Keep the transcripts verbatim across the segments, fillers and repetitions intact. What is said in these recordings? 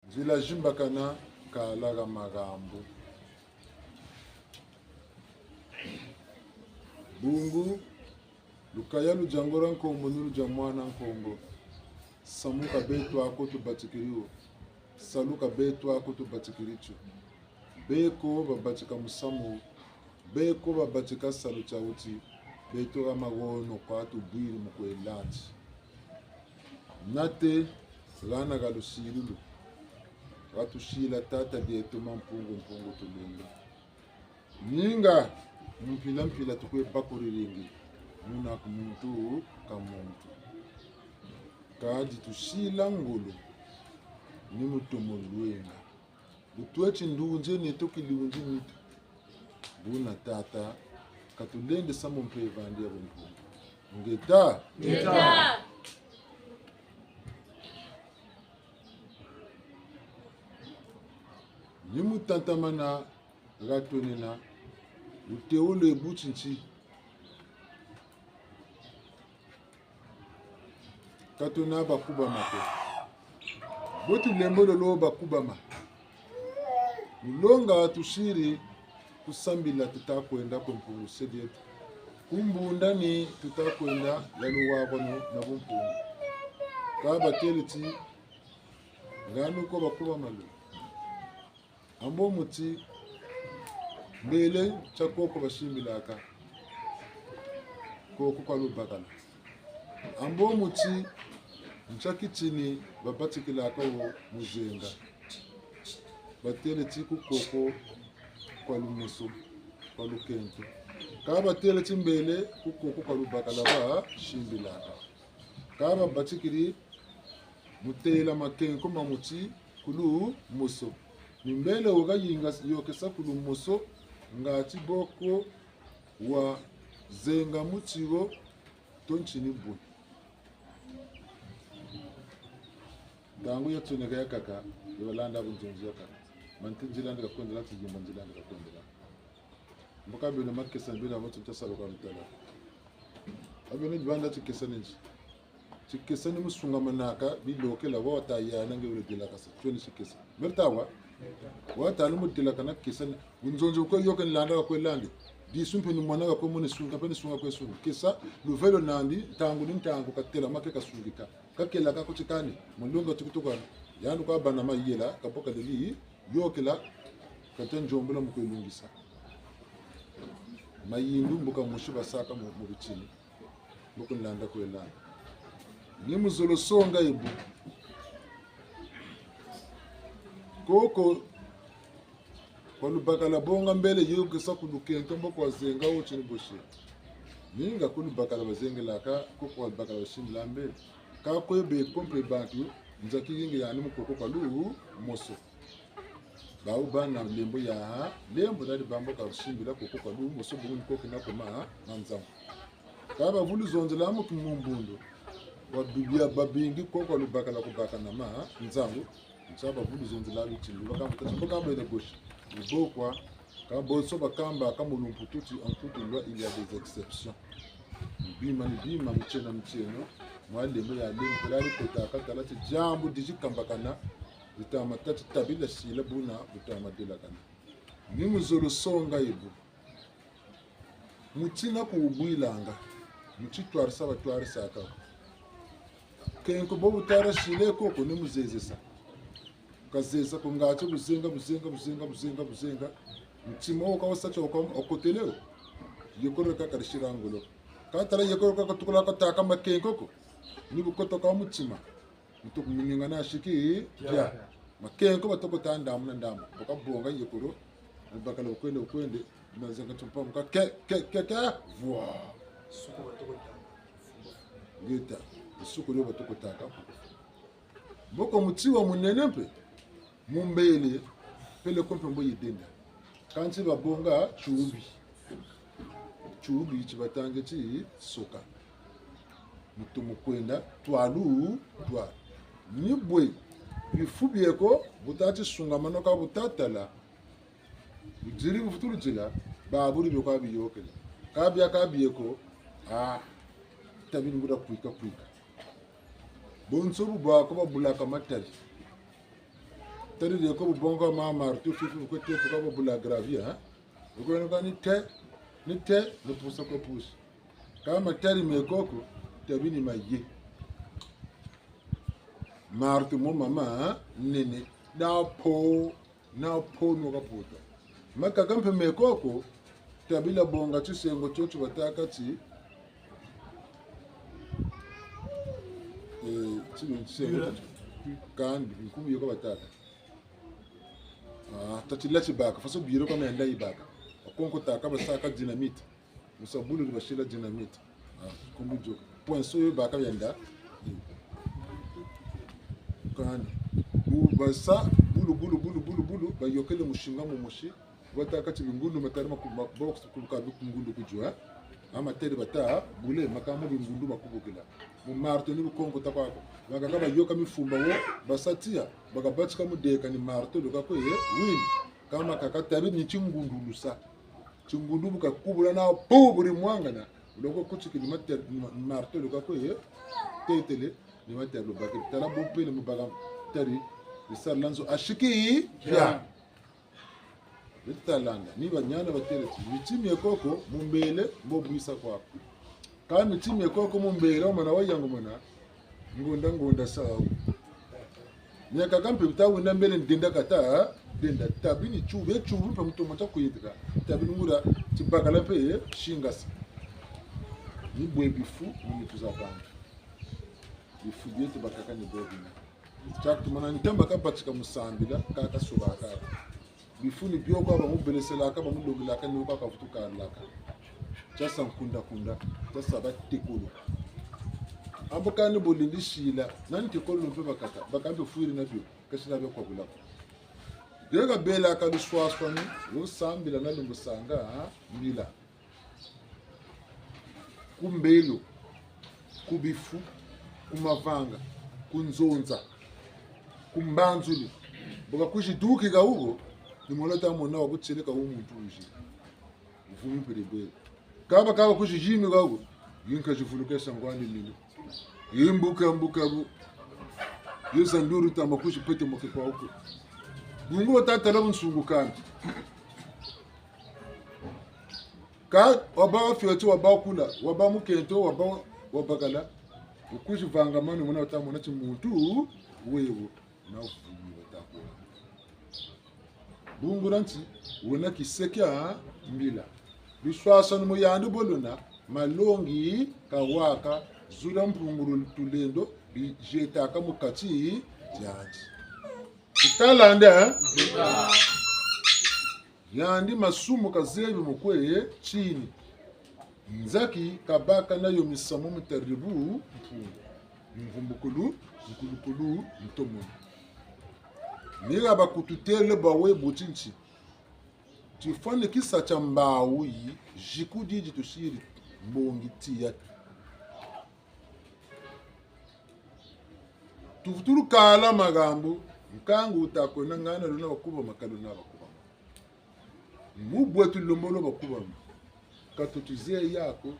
Nzila zimbakana kala ka magambu. Bungu, lukaya lu dia ngolo a nkombo ni lu dia mwana nkombo. Samu ka beto ako tubatikiri wo. Salu ka beto ako tubatikiri tio. Beko babatika musamu, beko babatika salu tia wuti, beto ka mawono kwa tubwiri mu kwelandi. Nate, hana ha lusilulu, ha tusila tata dieto Mampungu Mpungu Tulendo. Ninga, mpila mpila tukwe bakuriringi, muna ku muntu ka muntu. Kadi tusila ngolo, ni mutomo lwenga. Bu tweti ndunzi neto ki ndunzi nitu. Buna tata, ka tulendesa mu mpeve andi ya bumpungu. Ngeta? Ngeta. Ni mu tatamana ha twenena, wutewolo e buti nti. Ka twena bakubama ko. Bo tulembolo lo bakubama. Mu longa tusiri ku sambila tuta kwenda ku Mpungu se dieto. Ku mbunda ni tuta kwenda ya luwawanu na bumpungu. Ka batele ti, nganu ko bakubama lo. Ambo muti mbele tia koko basimbilaka, koko kwa lubakala. Ambo muti ntia kitini babatikilaka wo mu zenga. Batele ti ku koko kwa lumoso, kwa lukento. Ka batele ti mbele ku koko kwa lubakala basimbilaka. Ka babatikiri mu tela makenko ma muti ku lumoso. Ni mbele wo kayinga yôkesa ku lumoso, ngati boko wazenga muti wo to ntini bwe. Ntangu ya tsoneka yakaka, ya balanda bunzonzi yakaka. Manti nzila ndi kakwendela, tiyumba nzila ndi kakwendela. Mbo ka beno makesa, beno abo tuta sala kwa mitala. A beno bibanda tikesa ni nti. Tikesa ni mu sungamanaka, bilokela, wa wata yana nge wele delakasa. Tio ni tikesa. Merta wa? Wa wata ni mu delakana kesa ni. Bunzonzi kwe yôka ni landa kakwe landi. Disu mpe ni mwana kakwe mone sunga, mpe ni sunga kwe sunga. Kesa, luvelo nandi, ntangu ni ntangu, katela make kasungika. Kakela kako tikani, mu lunga tukutukana. Yandi kwa bana mayela, kaboka leli, yôkela, kata nzombola mu kwe lungisa. Mayindu mbuka musi basaka mu, mu bitini. Mbuka nlanda kwe landa. Ni mu zolo songa ebu. Koko, kwa lubakala bonga mbele yôkesa ku lukento mbo kwa zenga wo tini bosi. Ninga ku lubakala bazengelaka, koko kwa lubakala basimbila mbele. Ka kwe beko mpe bantu, nzaki yingi yani mu koko kwa lumoso. Bawu bana lembo ya, lembo nadi bambo ka simbila koko kwa lumoso bungu ni koko na koma, na nzangu. Ka bavulu zonzela mu kimumbundu. Wa bibia babingi koko kwa lubakala kubaka na ma, nzangu. Nsa bavulu zonzela bitini. Bakamba tata, mbo kamba ene gosi. Ni bo kwa, ka bonso bakamba, ka mu lumputu ti, en toute loi, il y a des exceptions. Ni bima, ni bima, mitieno, mitieno. Mwa lembo ya lembo, pelari kotaka, tala ti diambu, dizikambakana. Butama tâ ti tabila sila buna, butama delakana. Ni mu zolo songa ebu. Muti na ku wubwilanga. Muti twarisa batwarisaka. Kenko bo butara sile koko ni mu zezesa. Kazeza ko ngati buzenga, buzenga, buzenga, buzenga, buzenga. Mutima wo ka wasa tio ka okotele wo. Yekolo ka karisira ngolo. Ka tala yekolo ka katukula kataka makenko ko. Ni bu kotoka mutima. Mutu ku muninga na siki, ya. Makenko batoko ta ndambu na ndambu. Baka bonga yekolo, bakala bukwende, bukwende, na zenga tumpa muka ke, ke, ke, ke, vwa. Suku batoko ta. Ngeta, suku dio batoko taka. Mboko muti wa munene mpe, mu mbele, peleko mpe mbo yidenda. Kansi babonga tiubi. Tiubi ti batangi ti soka. Mutu mu kwenda, twalu, twalu. Ni bwe, bifu bieko, bu tati sungamana ka bu tatala. Budiri bufutulu dila, baburi bieko abiyokele. Ka bia ka bieko, ah, tabi nguria kwika kwika. Bonso bu bwako babulaka matari. Tari dieko bu bonga ma marteau fifi bu kwe teto ka bu bula gravier, hein? Bu kwe nuka ni te, ni te, ni pusa kwe pusa. Kâ ma tari me koko, tabi ni maye. Marteau mo mama, hein? Nene. Na po, na po no ka puta. Makaka mpe me koko, tabi la bonga tisengo tio tio batâka ti, eh, ti, tisengo tio tio. Kandi, nkumbu yo ka batâka. Ah, tati la ti baka, façon bureau ka menda yi baka. Konko tâka basaka dynamite. Mu sa bulu di basila dynamite. Ah, nkumbu dio ko. Poinçon yo baka bienda. Kani. Bu basa, bulu, bulu, bulu, bulu, bulu, bayokele musinga mu musi. Batâka ti bingundu matari maku-, ma box kuluka bingundu ku dio, eh? A matari bata, bule, makamba bingundu makubukila. Mu marteau ni bu konko ta kwa ko. Bakaka bayoka mifumba wo, basa tiya, baka batika mu deka ni marteau, luka kwe, eh? Wini. Kâ makaka tabi ni tingundu lusa. Tingundu bu kakubula na po buri mwangana. Loko kutiki ni mater-, ni ma-, ni marteau luka kwe, eh? Tetele, ni matari lubaki. Tala bo pele mu baka tari, ni sala nzo asiki, ya. Bitalanda, ni banyana batêle ti, miti mie koko, mu mbele, mbo bwisa kwaku. Kâ miti mie koko, mu mbele, wamana wa yangu mona, ngonda, ngonda sa wu. Miakaka mpe bita wenda mbele ndenda kata, ndenda tabi ni tiubu, tiubu mpe mutomo tia kuyitika. Tabi ni nguria, tibakala mpe, singasa. Ni bwe bifu, ni nitu za bantu. Bifu bieto bakaka ni bo bina. Tia kutumana ntama kabatika mu sambila, kaka soba kaka. Bifu ni bio kwa bamubeneselaka, bamulongelaka, ni kwa kavutukalaka. Tia sa nkunda kunda, tia sa batekolo. Ambo kani bo lendi sila, nani tekolo mpe bakata, baka mpe fwiri na bio, kasi na bio kwa bulako. Bio kabelaka luswaswani, wo sambila na lumbusanga, ha? Mbila. Ku mbelo, ku bifu, ku mavanga, ku nzonza, ku mbanzulu. Bu kakwizi dukika wuko, ni mona ta mona wa kutieleka wu muntu wizi. Vumi mpele bwele. Kâ ba kaba kwizi yimika wuko, yinka zivuluka sa ngwani mino. Yimbuka mbuka bu. Yeza nduru tama kwizi pete moke kwa wuko. Bungu batata la bunsungu kandi. Kâ wabâ wa fioti, wabâ kula, wabâ mukento, wabâ, wabakala. Wukwizi vanga mano mona wata mona ti muntu wewo. Na vumi wata kwa. Bungu dia nti, wena kise kia mbila. Luswaswanu mu yandi bo lwena, malongi kawaka, zula mpungulu tulendo, bizietaka mu kati diandi. Tutalanda, eh? Yandi masumu kazebi mu kwe tini. Nzaki kabaka nayo misamu mitariri bu mvumbukulu, nkulukulu, ntomono. Ni ha bakututêle bawe buti nti, tifwanikisa tia mbawu yi, ziku didi tusiri mbongi tiya. Tuvutulu kala mahambu, nkangu wuta kwenda ngana luna bakubama, ka luna bakubama. Mu bwe tu lembolo bakubama. Ka tuti zeyi ko,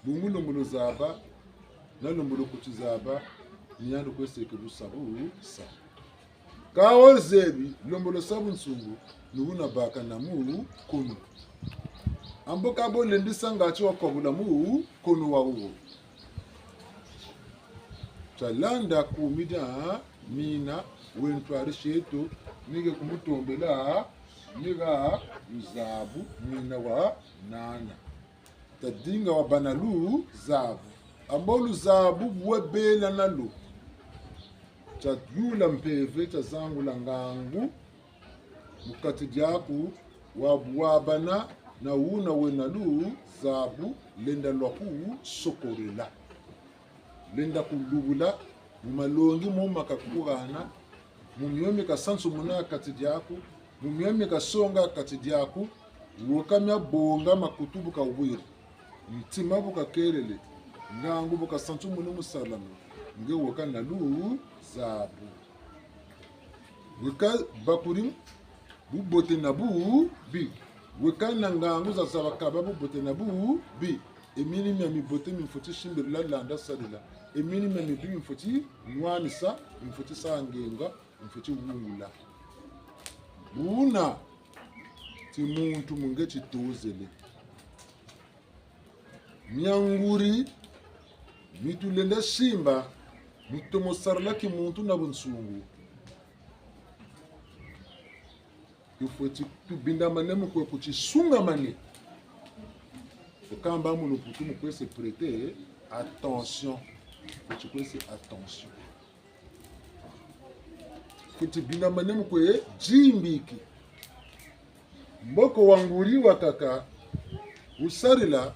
bungu lembolo zaba, na lembolo kuti zaba, ni yandi kwe seke bu sa bu sa. Kâ wo zebi, lembolo sa bunsungu, ni wuna baka na mu kono. Ambo kâ bo lendi sa ngatu wa kwabula mu kono wa wuwo. Twalanda kumi dia mina we ntwari tieto, ni ke kumutombela, ni ha luzabu, mina wa nana. Tadinga wabâ na luzabu. Ambo luzabu bwe bela na lo. Tayula mpeve, tazangula ngangu. Mu kati diaku, wa, wabâ na, na wuna wena luzabu, lenda lwa kusokolela. Lenda kulubula, mu malongi mo makakuhana, mu mio mi kasansumuna kati diaku, mu mio mi kasonga kati diaku, weka mia bonga makutu bu kawiri, ntima bu kakelele, ngangu bu kasansumuni mu sala mo, nge weka na luzabu. Weka bakuri bubote na bubi. Weka na ngangu za zaba kaba bubote na bubi. E mini mia mibote mi mfweti simbirila landa sarila. E mini mia mibi mi mfweti nwanisa, mi mfweti sa ngenga, mfweti wungula. Buna ti muntu mu nge ti tozele. Mia nguri mi tulenda simba, mi tomo sarila kimuntu na bunsungu. Tufweti tubindamane mu kwe ku tisungamane. Okamba mu lumputu mu kwe se prêter attention. Ku ti kwe se attention. Ku tibindamane mu kwe dimbiki. Mboko wa nguri wakaka wusarila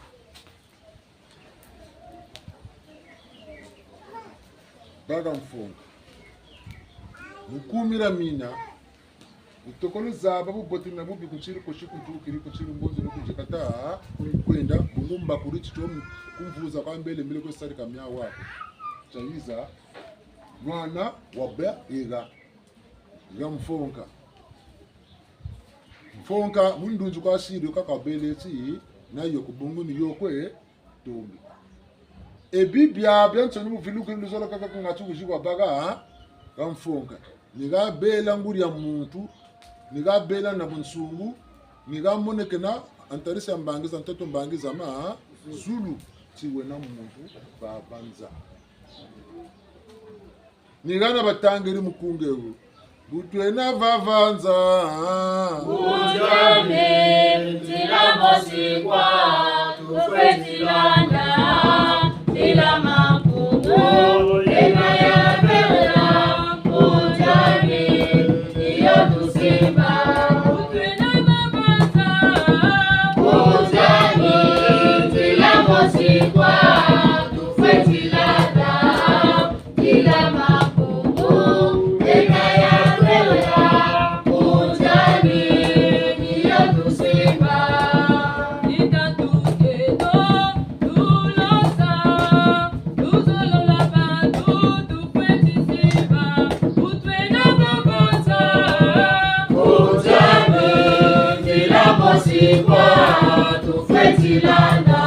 baka mfonga. Mu kumira mina, wutokolo zaba bubote na bubi ku tiri ko ti ku ntukiri, ku tiri mbonzo, ku nzekata, ku kwenda, bungu mbakuri tito, ku mvuza kwa mbele mbele kwe sarika mia wako. Tayiza, mwana wa ba ega, ega mfonga. Mfonga, mu ndunzi kwa siri, kaka bele ti, na yo ku bungu ni yo kwe, tombi. E bi biabiansoni mu vilukiri luzolo kaka ku ngati wizi kwa baka, ha? Ka mfonga. Ni ka bela nguri ya muntu, ni ka bela na bunsungu, ni ka monekena ha ntarisi ya mbangi za ntoto, mbangi za ma, ha? Zulu, ti wena muntu, babanza. Ni hana batangiri mukunga wu. Bu twena vava nza. Bunzame, nzila mosi kwa, tufweti landa, nzila makungu, ena ya belela, bunzame, ni yo tusimba. Bu twena vava nza. Bunzame, nzila mosi kwa, tufweti landa, nzila makungu, ena ya belela, bunzame, ni yo tusimba. Ni tatu keto, tulosa, tuzolola bantu, tufweti simba, bu twena vava nza. Bunzame, nzila mosi kwa, tufweti landa,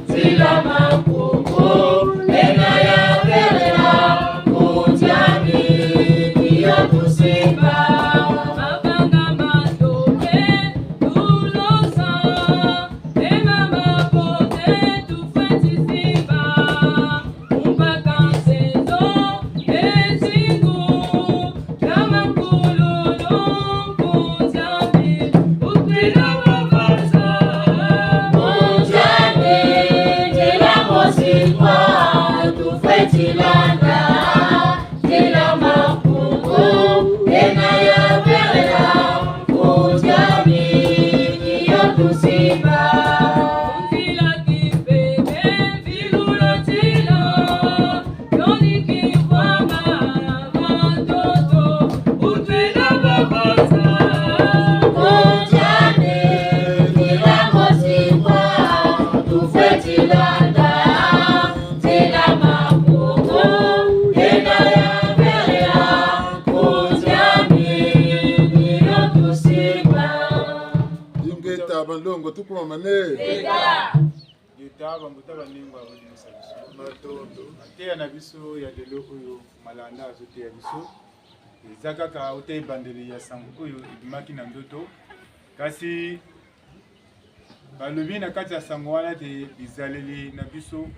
nzila makungu, ena ya belela, bunzame, ni yo tusimba. Mabanga matoke, tulosa, ema mabote, tufweti simba. Mpaka nsezo, ezingu, Ingeta, banlongo, tukumamane. Ingeta, bambuta banengwa, bolimbisa biso. Matondo. Mateya na biso ya lelo oyo Malanda azoteya biso, eza kaka uta ebandeli ya sango oyo ebimaki na ndoto. Kasi balobi na kati ya sango wana te bizaleli na biso,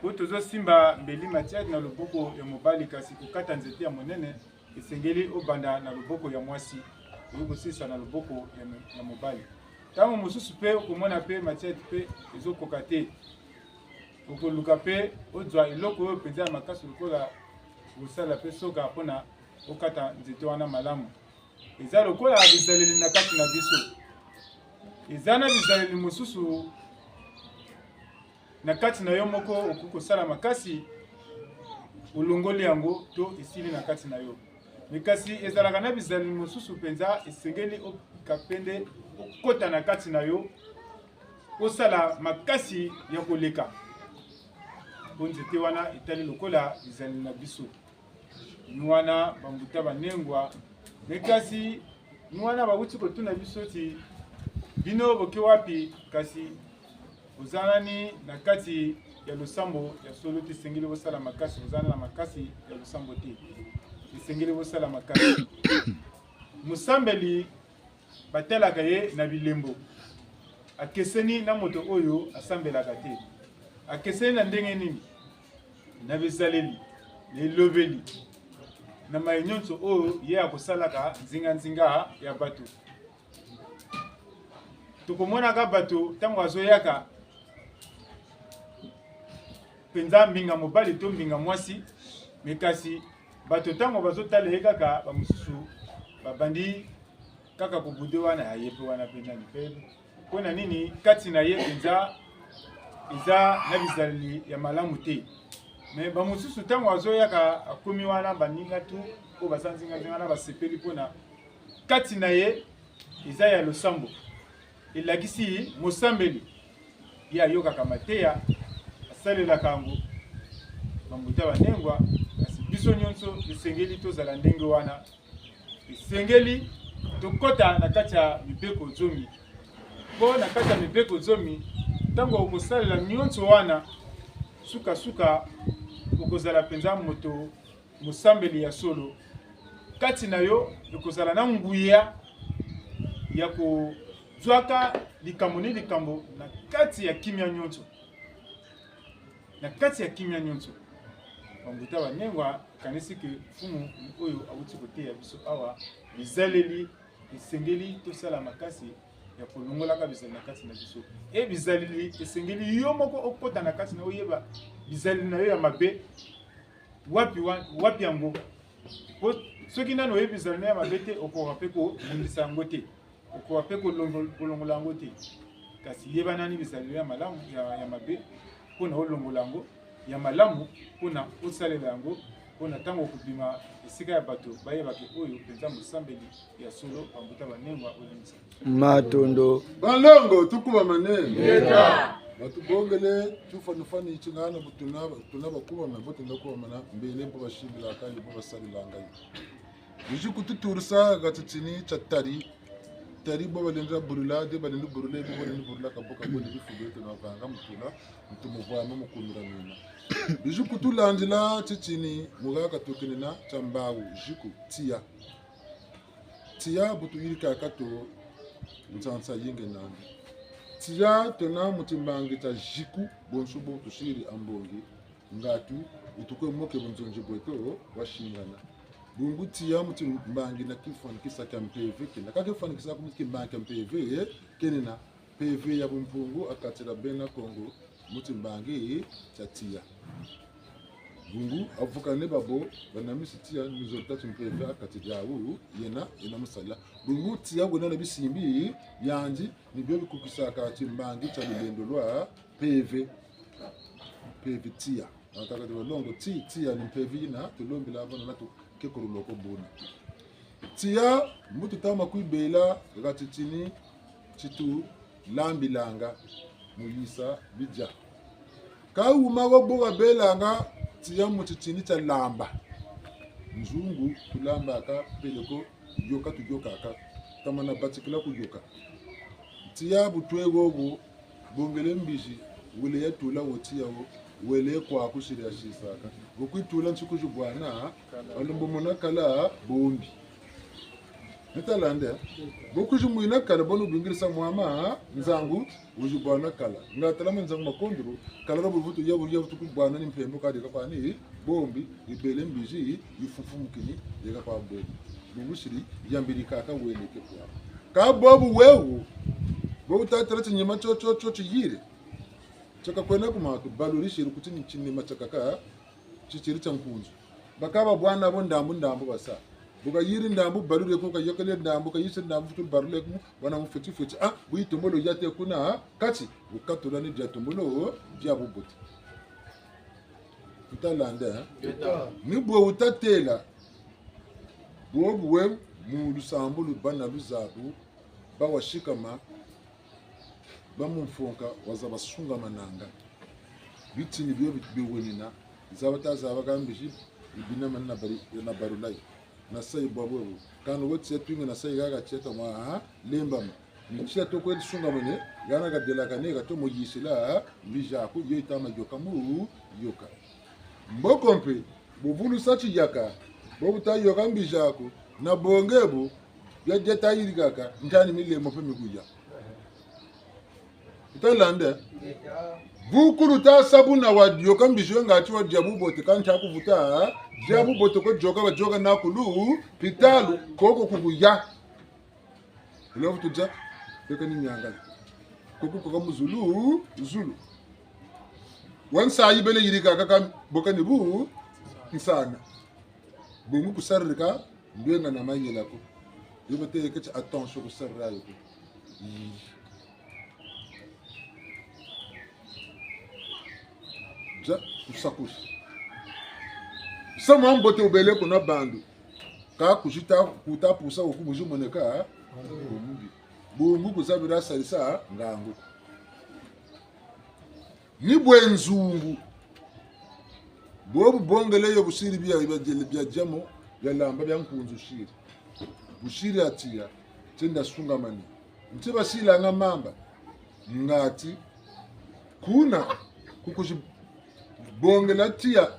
po tozosimba mbeli matière na loboko ya mobali, kasi kokata nzete ya monene, esengeli obanda na loboko ya mwasi, oyo kosilisa na loboko ya mo-, ya mobali. Ntango mosusu mpe okomona mpe matière mpe ezokoka te. Okoluka mpe ozwa eloko oyo mpenza ya makasi lokola kosala mpe soka mpo na okata nzete wana malamu. Eza lokola bizaleli na kati na biso. Eza na bizaleli mosusu na kati na yo moko, okoki kosala makasi, olongoli yango to esili na kati na yo. Mais kasi ezalaka na bizaleli mosusu mpenza esengeli oka mpe nde okota na kati na yo, osala makasi ya koleka. Mpo nzete wana etali lokola bizaleli na biso. Ni wana bambuta banengwa. Mais kasi, ni wana bauti kotuna biso ti, bino boke wapi, kasi oza nani na kati ya losambo ya solo te, esengeli bosala makasi, oza na makasi ya losambo te. esengeli bosala makasi. Mosambeli batalaka ye na bilembo. Akeseni na moto oyo asambelaka te. Akeseni na ndenge nini? Na bizaleli, na elobeli, na maye nyonso oyo ye akosalaka nzinga-nzinga ya bato. Tokomonaka bato ntango azoyaka mpenza mbinga mobali to mbinga mwasi, mais kasi bato ntango bazotala ye kaka, bamosusu babandi kaka kobude wana, aye mpe wana mpe nani mpe. Mpo na nini? Kati na ye mpenza eza na bizaleli ya malamu te. Mais bamosusu ntango azoyaka, akomi wana, baninga tu oyo baza nzinga-nzinga wana basepeli, mpo na kati na ye eza ya losambo. Elakisi mosambeli, ye ayokaka mateya, asalelaka yango. Bambuta banengwa, kasi biso nyonso esengeli tozala ndenge wana. Esengeli tokota na kati ya mibeko zomi. Mpo na kati ya mibeko zomi, ntango okosalela nyonso wana, suka-suka okozala mpenza moto, mosambeli ya solo. Kati na yo ekozala na nguya ya kozwaka likambo ni likambo na kati ya kimia nyonso. Na kati ya kimia nyonso. Bambuta banengwa, kanisi ke mfumu oyo awuti koteya biso awa, bizaleli esengeli tosala makasi ya kolongolaka bizaleli na kati na biso. E bizaleli esengeli yo moko okota na kati na yo, oyeba bizaleli na yo ya mabe, wapi wa-, wapi yango. Po soki nanu oyebi bizaleli na yo ya mabe te, okoka mpe kobundisa yango te. Okoka mpe kolongo-, kolongola yango te. Kasi yeba nani bizaleli ya malamu, ya, ya mabe, mpo na olongola yango, ya malamu, mpo na osalela yango, mpo na ntango okobima esika ya bato, bayeba ke oyo mpenza mosambeli ya solo, bambuta banengwa, olimbisa. Matondo. Balongo, tukubamane. Ngeta. Batubongele, tufanufani, tingana, bu tuna, tuna bakubama, bu tuna kubamana, mbele mpo basimbila kani, mpo basalila ngai. Bizi kututurisa ha titini tia tari. Tari bo balenda bulula, de balenda bulula, bo balenda bulula, kaboka bo ni bifu bieto na vanga mutula, mutu muvwama mukumira mina. Bizi kutulandila titini, mu ha katukenena tia mbawu, ziku, tiya. Tiya bu tuyirikaka to nsansa yingi nandi. Tiya tuna mu timbangi tia ziku, bonso bo tusiri ha mbongi, ngatu, bu tukwe moke bunzonzi bweto bwasingana. Bungu tiya mu timbangi na kifwanikisa kia mpeve kena. Ka kifwanikisa ku mu timbangi kia mpeve, kenena mpeve ya bumpungu ha kati dia bena Kongo, mu timbangi tia tiya. Bungu avukane babo, banamisi tiya, ni zo tâ ti mpeve ha kati diawu, yena, yena musala. Bungu tiya wena na bisimbi biandi, ni bio bikukisaka timbangi tia lulendo lwa mpeve. Mpeve tiya. Batâka ti balongo, ti, tiya ni mpeve yina, tulombila bana na tukekulula ko buna. Tiya, mbo tuta ma kwibela, ha titini, ti tulambilanga, mu yisa bidia. Ka wuma wo bo babelanga, tiya mu titini tia lamba. Nzungu, tulambaka, peleko, yoka tuyokaka. Tamana batikila kuyoka. Tiya bu twe wowo, bongele mbizi, wele ya tula wo tiya wo, wele kwa kusiri ya sisaka. Wo kwitula nsi kuzibwana, balumbu mona kala bombi. Ni talande, bo kuzimwina kala, bo nubingirisa mwama, nzangu, wuzibwana kala. Nga tala mu nzangu makondolo, kala na buvutu ya, ya vutu kubwana ni mpembo kadi kakwani, bombi, yibele mbizi, yifufumukini, yeka kwa bombi. Bungu siri, yambirikaka weneke kwa. Ka bobu wewu, bo wuta tala tinyima tio, tio, tio tiyiri. Tiaka kwena ku matu, baluri siri kuti ni tinyima tiakaka, titiri tia nkunzu. Bakaba bwana bo ndambu ndambu basa. Bu kayiri ndambu, balure ko, kayokele ndambu, kayisi ndambu, futu balure ko, bwana mu fweti fweti. Ah, bu yitombolo yate kuna, kati, bu katula ni dia tombolo, dia bubote. Tutalanda, eh? Ni bwe wutatela, bobu we mu lusambulu bana luzabu, bawasikama, ba mu mfonka, waza basungamananga. Bitini bio bi-, biwenina, zaba ta zaba ka mbizi, bibina mani na bari-, na barulayi. Na sayi bwa bwebu. Kani wo tiya twinga na sayi haha tiya ta mwa, aha, lembama. Ni tiya to kwe sungamane, hana kadelakane, ka to mo yisila, aha, mbizi aku, yo yita ma yoka mu, yoka. Mboko mpe, bu vulusa tiyaka, Bo bu ta yôka mbizi aku, na bonge bu, bia dia ta yirikaka, ntani milembo mpe mi kuya. Wuta landa? Bu kulu ta sa buna wa yôka mbizi yo ngatu wa dia bubote, kâ nta ku vutu dia bubote ko, yôka ba yôka naku lupitalu, koko ku kuya. Lelo vutu dia, beka ni miangala. Koko koka mu zulu, zulu. Wa nsayi bele yirikaka, kâ bo ka ni bu nsana. Bungu ku sarila ka ndwenga na mayela ko. Yo ba têle ka ti attention ku sarila yo ko. Yi. Dia, ku sakuri. Musamu wa mbote wubele kuna bandu. Kâ ku zita, ku ta pusa wo ku muzi moneka, wo mubi. Bungu ku zabila sarisa ngangu. Ni bwe nzungu. Bo bu bongele yo busiri bia, bia, bia diamo, bia lamba bia nkunzu siri. Busiri ha tiya, tienda sungamani. Nti basilanga mamba. Ngatu, kuna, ku kuzi bongela tiya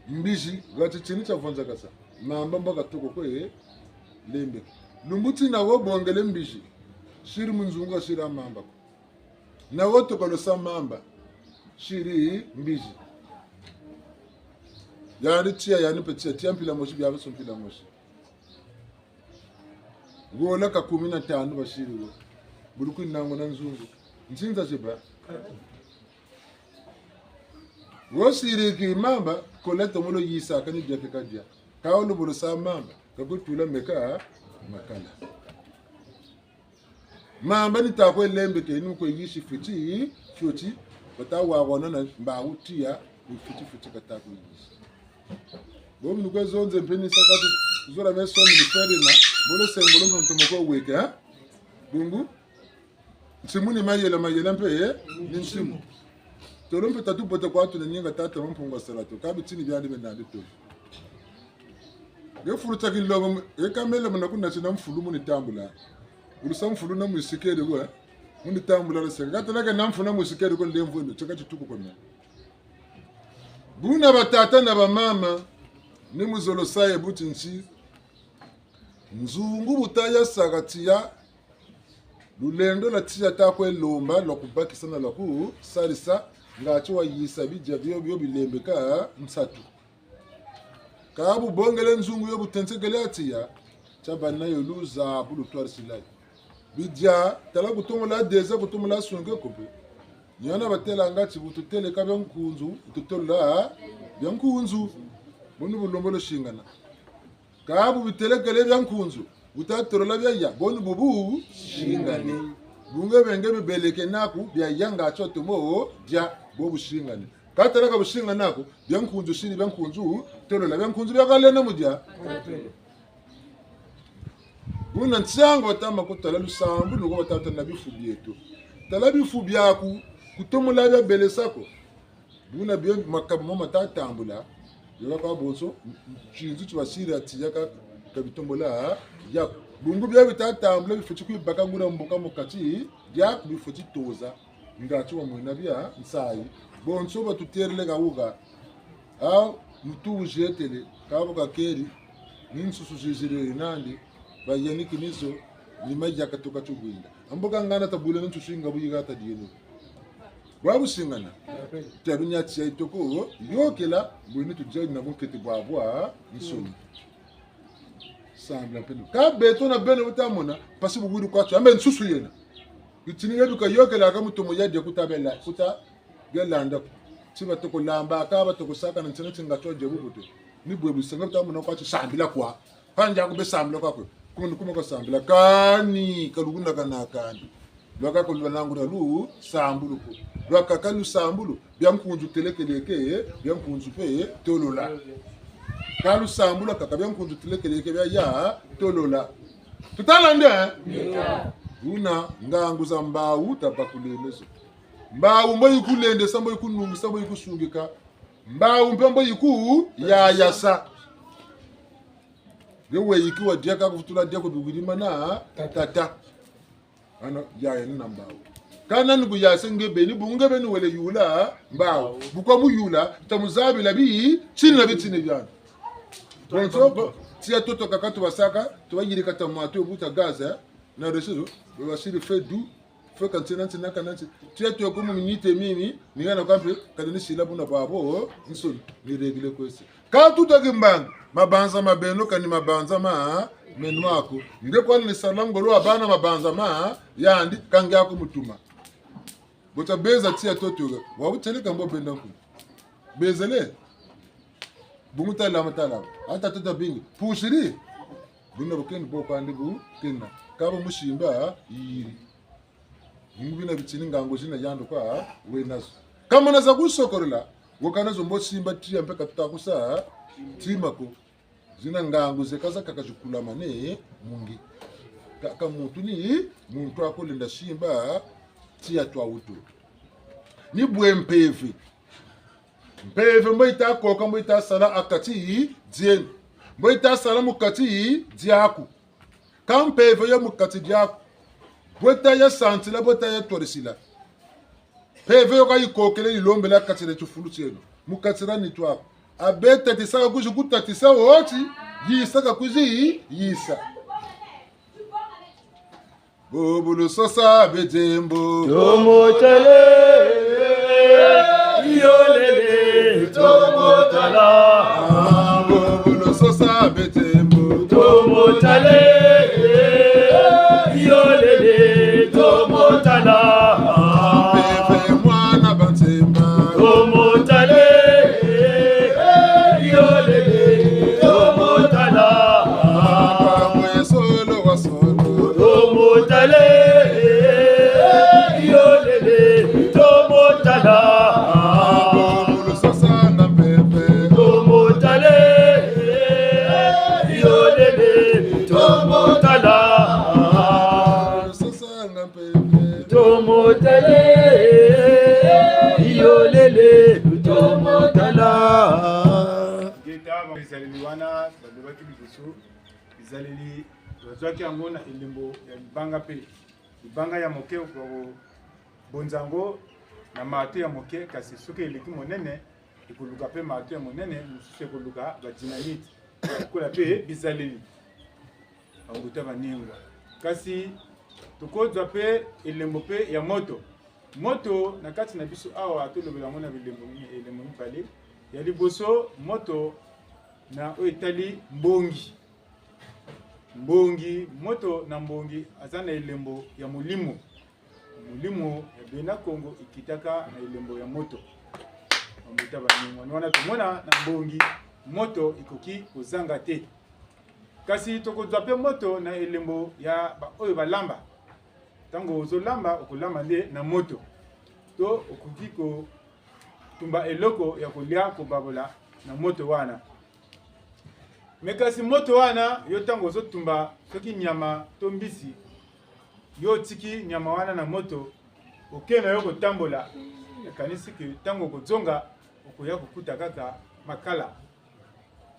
mbizi, ngatu tini tia vonzakasa. Mamba mbo ka toko kwe lembeke. Lumbu tina wo bongele mbizi. Siri mu nzungu kasiri ha mamba ko. Na wo tokolosa mamba, siri mbizi. Yandi tiya, yandi mpe tiya, tiya mpila mosi, bia biansoni mpila mosi. Wola ka kumi na tanu basiri wo. Bulu kwinanguna nzungu. Nsinza ziba. Wo siri ki mamba, kola tomo lo yisa kani dia ke ka dia. Kâ wo lubolosa mamba, ka kutula meka makala. Mamba ni ta kwe lembeke, ni kwe yisi fweti, fweti, bata wa wana na mbawu tiya, ni fweti, fweti ka ta kwe yisi. Bo minu kwe zonze mpe ni sa kati, zola me somi ni fere na, bole sengolo mpe ntomo kwe weke, ha? Bungu, nsimu ni mayela, mayela mpe, eh? Ni nsimu. Tolo mpe tatu bote kwa tuna ninga tata wa Mpungu wa sala to. Kâ bitini biandi bena ndi tolo. Nge fulu tia kinlongo, e kamele muna kuna tina mfulu muni tambula. Wulusa mfulu na mwisikeri we, muni tambula luseka. Kâ tala ke na mfulu na mwisikeri ko lemvo ndo, tieka tituku ko me. Buna batata na bamama, ni mu zolo sa ye buti nti, nzungu bu ta ya saka tiya, lulendo lwa tiya ta kwe lomba, lwa kubakisa na lwa kusarisa, ngatu wa yisa bidia bio, bio bilembeka nsatu. Kâ bu bongele nzungu yo bu tensekele ha tiya, tia bâ na yo luzabu lu twarisila yo. Bidia, tala kutomola deza, kutomola sunge ko mpe. Ni hana batêlanga ti bu tuteleka bia nkunzu, bu tutolola bia nkunzu. Buni bu lembolo singana. Kâ bu bitelekele bia nkunzu, bu ta tolola bia ya, boni bu bu singane. Bu nge benge bibeleke naku, bia ya ngatu tomo dia, bo bu singane. Kâ tala ka bu singana ko, bia nkunzu siri, bia nkunzu tolola, bia nkunzu bia kalenda mu dia. Buna ntiangu batama kutala lusambulu, nuko batata na bifu bieto. Tala bifu biaku, kutomola bia belesa ko. Buna bio makabu mo mata tambula, yo ka bonso, tinzu ti basiri ha tiya ka, ka bitombola, ya, bungu bio bita tambula, bifweti kwibaka ngula mbuka mu kati, ya, bifweti toza, ngatu wa mwena bia nsayi, bonso batuterele ka wuka, a, mutu wuzietele, ka bu kakeri, ni nsusu ziziriri nandi, bayaniki nizo, ni mayaka tuka tubwinda. Ambo ka ngana tabwila ni nsusu inga bu yika tadieno. Bwa busingana. Tabi nia tiya itoko, yokela, bwene tudia na bunkete bwabwansoni. Sambila mpe no. Ka beto na beno bu tamona, mpasi bu bwiri kwa tio, ambe nsusu yena. Bitini bia bika yokela ka mutomo ya dia kuta bela, kuta bia landa ko. Ti batoko lamba, ka batoko saka na ntina ti ngatu wa dia bubote. Ni bwe busenga bu tamona kwa tio sambila kwa. Kâ ndia ku be sambila kwa kwe. Kuma ni kuma ka sambila. Kani, ka lukuna kana kani. Lwaka ko lwananguna lusambulu ko. Lwaka ka lusambulu, bia nkunzu telekeleke, bia nkunzu mpe tolola. Ka lusambulu kaka bia nkunzu telekeleke bia ya tolola. Tutalande, eh? Buna ngangu za mbawu tabakulene zo. Mbawu mbo yikulendesa, mbo yikunungisa, mbo yikusungika. Mbawu mpe mbo yikuyayasa. Nge we yiki wa dia ka kuvutula dia ko biwiri mana tata. Ano, yaya ni na mbawu. Kana ni kuyase nge beni, bu nge beni wele yula mbawu. Bu kwa muyula, tamuzabila bitini na bitini biandi. Bonso, tiya toto kaka tubasaka, tubayirika ta mwatu yo buta gaz, eh? Na reseau, basiri feu doux, feu kantina ntina kananti. Tiya toto ko mu minute mimi, ni hana kampe, kadi ni sila buna bwabo, nsoni, ni régler kwese. Ka tuta kimbangi, mabanza ma beno, kani mabanza ma, meno ako. Nge kwa ni sala ngolo wa bana mabanza ma, yandi, ka nge ako mutuma. Bota beza tiya toto, wa butele kambo benda ku. Bezele. Bungu tala matala. Ata tota bingi. Pusiri. Buna bukeni bo kwandi bu kena. Kaba musimba yiri. Bingu bina bitini ngangu zina yandi kwa wena zo. Kamona za kusokorola. Wokana zo mbo simba tiya mpe ka tuta kusa. Tima ko. Zina ngangu ze ka zakaka zikulamane mu nge. Ka, ka muntu ni, muntu ako lenda simba, tiya twa wutu. Ni bwe mpeve. Mpeve mbo yita koka, mbo yita sala ha kati dieno. Mbo yita sala mu kati diaku. Ka mpeve yo mu kati diaku. Bwe ta ya santila, bwe ta ya twarisila. Mpeve yo ka yikokele yilombele ha kati dia tifulu tieno. Mu kati dia nitu aku. Abe tatisa ka kwizi kutatisa wo ti, yisa ka kwizi yisa. Bobo lusosa bedembo. Tomo tala, yolele, tomo tala. Ah, bobo lusosa bedembo. Tomo tala, yolele, tomo tala. Mpeve mwana banzemba. Tomo tala, yolele, tomo tala. Papa mwe solo wa solo. Tomo tala, yolele, tomo tala. Bobo lusosa nga mpeve. Tomo tala, yolele, tomo tala. Lusosa nga mpeve. Tomo tala, yolele, tomo tala. Ngeta, bizaleli wana, balobaki liboso, bizaleli, bazwaki yango na elembo ya libanga mpe. Libanga ya moke, okobonza yango na marteau ya moke, kasi soki eleki monene, ekoluka mpe marteau ya monene, mosusu ekoluka ba dynamite. Lokola mpe bizaleli. Bambuta banengwa. Kasi tokozwa mpe elembo mpe ya moto. Moto na kati na biso awa, tolobela yango na bilembo mi-, elembo mibale. Ya liboso, moto na oyo etali mbongi. Mbongi, moto na mbongi aza na elembo ya molimo. Molimo ya bena Kongo ekitaka na elembo ya moto. Bambuta banengwa. Ni wana tomona na mbongi, moto ekoki kozanga te. Kasi tokozwa mpe moto na elembo ya ba-, oyo balamba. Ntango ozolamba, okolamba nde na moto. To okoki kotumba eloko ya kolia, kobabola na moto wana. Mais kasi moto wana, yo ntango ozotumba, soki nyama to mbisi, yo otiki nyama wana na moto, oke na yo kotambola, nakanisi ke ntango okozonga, okoya kokuta kaka makala.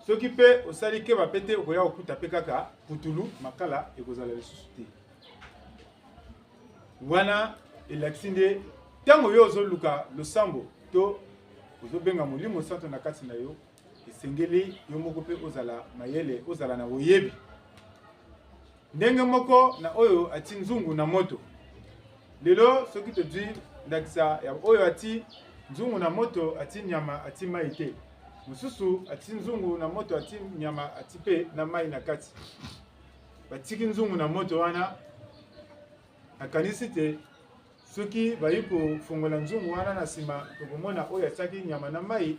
Soki mpe osali keba mpe te, okoya kokuta mpe kaka putulu, makala ekozala lisusu te. Wana elakisi nde ntango yo ozoluka losambo to ozobenga Molimo Santu na kati na yo, esengeli yo moko mpe ozala mayele, ozala na boyebi. Ndenge moko na oyo atii nzungu na moto. Lelo, soki tozwi ndakisa ya oyo atii nzungu na moto, atii nyama, atii mai te. Mosusu atii nzungu na moto, atii nyama, atii mpe na mai na kati. Batiki nzungu na moto wana, nakanisi te soki bayi kofungola nzungu wana na nsima, tokomona oyo atiaki nyama na mai,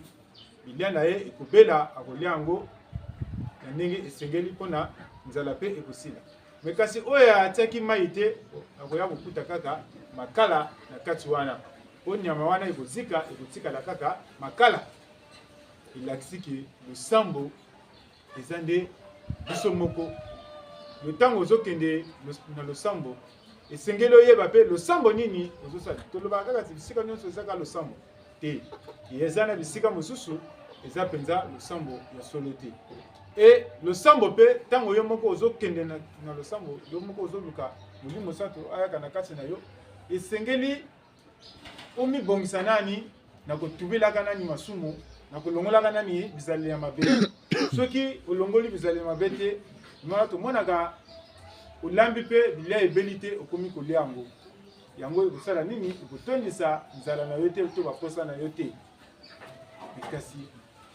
bilia na ye ekobela, akolia yango na ndenge esengeli mpo na nzala mpe ekosila. Mais kasi oyo atiaki mai te, akoya kokuta kaka makala na kati wana. Mpo nyama wana ekozika, ekotikala kaka makala. Elakisi ke losambo eza nde biso moko. Yo, ntango ozokende los-, na losambo, esengeli oyeba mpe losambo nini ozosala. Tolobaka kaka ti bisika nyonso ezaka losambo te. Eza na bisika mosusu, eza mpenza losambo ya solo te. E losambo mpe, ntango yo moko ozokende na, na losambo, yo moko ozoluka Molimo Santu ayaka na kati na yo, esengeli omibongisa nani na kotubelaka nani masumu, na kolongolaka nani bizaleli ya mabe. Soki olongoli bizaleli ya mabe te, mwana tomonaka olambi mpe bilia ebeli te, okomi kolia yango. Yango ekosala nini? Ekotondisa nzala na yo te, to baposa na yo te. Kasi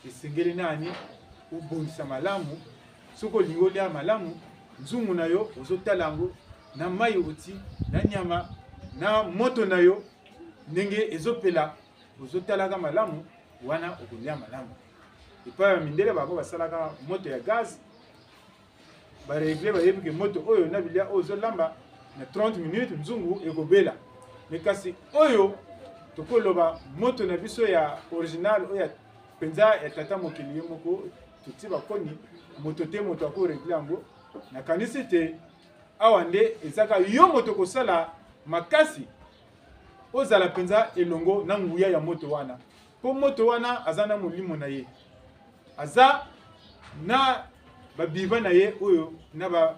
esengeli nani obongisa malamu. Soki olingi olia malamu, nzungu na yo ozotala yango, na mai oti, na nyama, na moto na yo, ndenge ezopela, ozotalaka malamu, wana okolia malamu. Epai ya mindele, bango basalaka moto ya gaz, ba régler, bayebi ke moto oyo na bilia oyo ozolamba, na trente minutes nzungu ekobela. Mais kasi oyo tokoloba moto na biso ya original, oyo ya mpenza ya tata mokili ye moko, toti bakoni, moto te moto ako régler yango. Nakanisi te awa nde ezaka yo moto kosala makasi ozala mpenza elongo na nguya ya moto wana. Mpo moto wana aza na molimo na ye, aza na babiva na ye oyo, na ba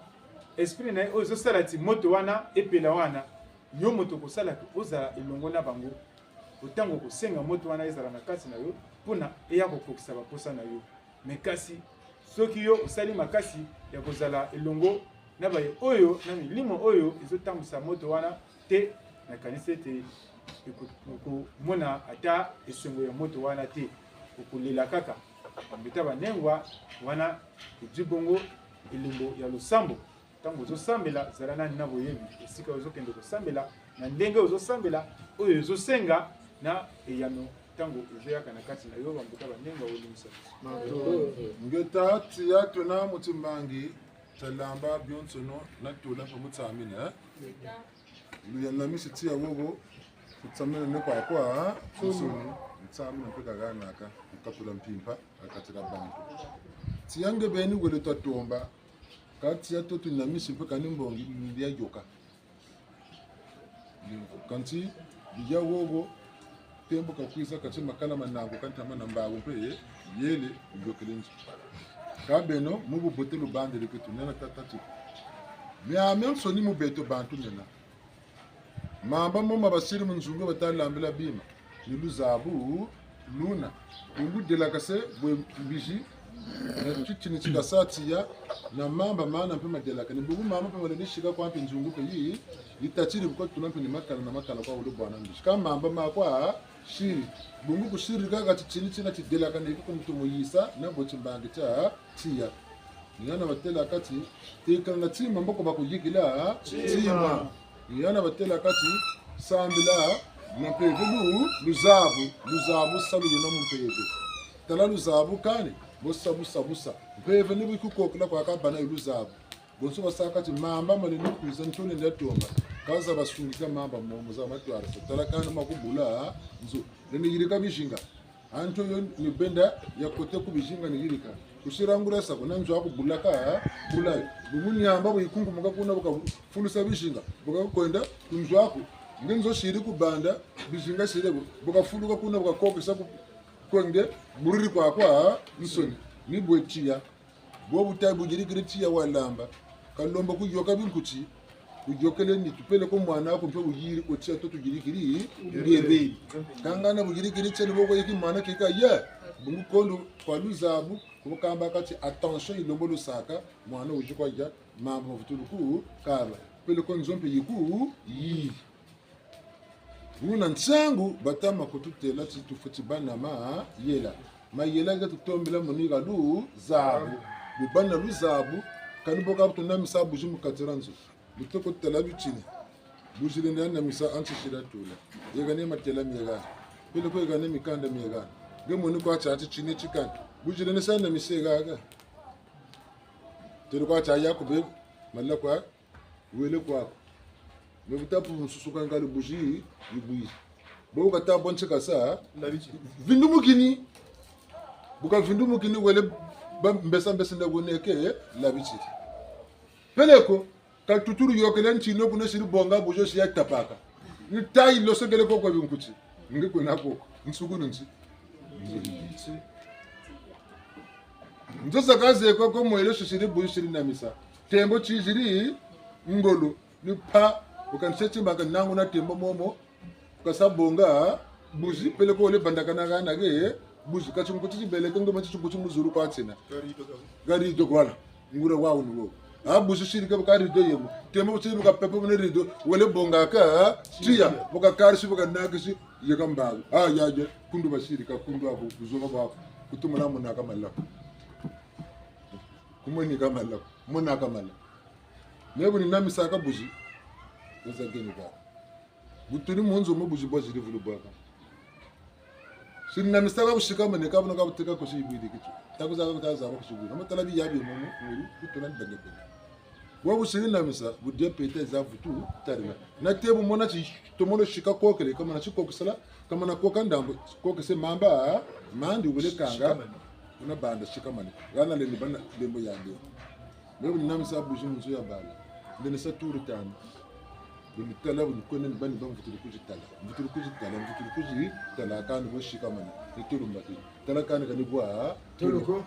esprit na ye oyo ezosala ti moto wana epela wana. Yo moto kosala ke ozala elongo na bango, ntango okosenga moto wana ezala na kati na yo, mpo na eya kokokisa baposa na yo. Mais kasi, soki yo osali makasi ya kozala elongo na baye oyo, na milimo oyo ezotambwisa moto wana te, nakanisi ete eko-, okomona ata esengo ya moto wana te. Okolela kaka. Bambuta banengwa, wana ezwi bongo elembo ya losambo. Ntango ozosambela, zala nani na boyebi esika ozokende kosambela, na ndenge ozosambela, oyo ezosenga na eyano ntango ezoyaka na kati na yo. Bambuta banengwa, olimbisa biso. Ngeta tiya tuna mutimbangi, talamba bionsono na tula mpe mutsamine, eh? Luya na misi tiya wowo, kutsamina ne kwa kwa, nsoni, mutsamine mpe kaganaka, kukatula mpimpa, kakatila bantu. Tiya nge beni wele twatomba, kati ya to tuna misi mpe kani mbongi, luya yoka. Kansi, biya wowo, tembo kakwiza kati makala manangu, kantama na mbawu mpe, yele, yokele nzo. Ka beno, mu bubote lubandele kwetu, nena tata ti. Miamiansoni mu beto bantu nena. Mamba mo ma basiri mu nzungu bata lambila bima. Ni luzabu, luna. Bungu delakase bwe mbizi, na titini ti kasa tiya, na mamba mana mpe madelakane. Bungu mamba mpe malendi sika kwa mpe nzungu mpe yi, yitatiri bu ko tuna mpe ni makala na makala kwa wulu bwana mbizi. Ka mamba ma kwa siri. Bungu kusiri kaka titini tina tidelakane ki ku mutu mu yisa, na bwe timbangi tia tiya. Ni hana batêlaka ti, tekana na tima mboko bakuyikila tima. Tima. Ni hana batêlaka ti, sambila mu mpeve lu-, luzabu, luzabu salu luna mu mpeve. Tala luzabu kani, bo sa bu sa bu sa. Mpeve ni bu yikukokela kwa kabana yo luzabu. Bonso basaka ti mamba malendi kwiza ntole nda tomba. Ka za basungika mamba momo za matwarisa. Tala kani ma kubula nzo. Lendi yirika bizinga. Anto yo ni benda ya kote ku bizinga ni yirika. Kusira ngula sa ko na nzo aku bulaka, bula yo. Bungu niamba bu yikungumuka kuna bu kafulusa bizinga. Bu kakwenda ku nzo aku. Nge nzo siri ku banda, bizinga siri bu. Bu kafuluka kuna bu kakokesa ku, kwenge, buriri kwa kwa, nsoni. Ni bwe tiya. Bo buta buyirikiri tiya walamba. Kalomba kuyoka binkuti. Kuyokele nitu peleko mwana aku mpe wuyiri ko tiya to tuyirikiri. Ngebe. Kangana buyirikiri tiya ni bo ko yeki mwana keka ya. Bungu kondo kwa luzabu. Ku bu kambaka ti attention yilombo lusaka. Mwana wuzi kwa ya. Mamba mavutulu ku kaba. Peleko nzo mpe yiku. Yi. Buna nsangu batama kututêla ti tufweti bâ na mayela. Mayela nge tutombela muni ha luzabu. Bu bâ na luzabu, kani bo ka bu tunamisa buzi mu kati dia nzo. Bu toko tala bitini. Buzi lendi namisa anti sira tula. Yega ni matela miega. Peleko yega ni mikanda miega. Nge muni kwa tia anti tini tikani. Buzi lendi sa namisa yega. Tele kwa tia ya kube, mala kwa wele kwaku. Me bu ta pu nsusu ka ngali buzi, yibwizi. Bo bu kata bo ntsika sa, vindumukini. Bu kavindumukini wele ba mbesa mbesa nda guneke, labitiri. Peleko, ka tutulu yokele ntino kuna siri bonga buzi si ya tapaka. Ni tayi losekele koko binkuti. Nge kwena koko. Nsuku nunsi. Nzo sa kaze koko mwele susiri buzi siri namisa. Tembo tiziri ngolo. Ni pa, bu kanse ti maka nangu na tembo momo. Bu kasa bonga, buzi, peleko wele bandakana hana ge, Buzi, ka tinkuti tibeleke ngoma ti tinkuti mu zulu kwa tina. Ka rido ka. Ka rido kwa la. Nguria wawu ni wo. A buzi siri ka ka rido yemo. Tema buzi ka pepe muna rido. Wele bongaka. Tiya. Bu ka karisi, bu ka nakisi. Yeka mbawu. A ya ya. Kundu basiri ka kundu aku. Kuzoka kwa. Kutumula muna ka malaku. Kumweni ka malaku. Muna ka malaku. Me bu ni namisaka buzi. Eza geni ba. Bu tuni mu nzo mu buzi bwa ziri vulu bwaka. Si ni namisaka bu sikamane ka buna ka buteka ko si bwiri kitu. Taku zaka ka zaba ko si bwiri. Ama tala bi ya bi mu mu, mu, kutuna ni benge benge. Bwa bu si ni namisa, bu dia pete za vutu, tarila. Na te bu mona ti, tomono sika kokele, kamana si kokesela, kamana koka ndambu, kokese mamba, mandi wele kanga, una banda sikamane. Gana lendi bana, lembo ya nde. Me bu ni namisa buzi mu nzo ya bala. Ndeni sa turu tanu. Bu ni tala, bu ni kwenda ni bani ba mvutulu kuzi tala. Mvutulu kuzi tala, mvutulu kuzi tala, kani bo sikamane. Ni tulu mbati. Tala kani kani bwa. Tulu ko.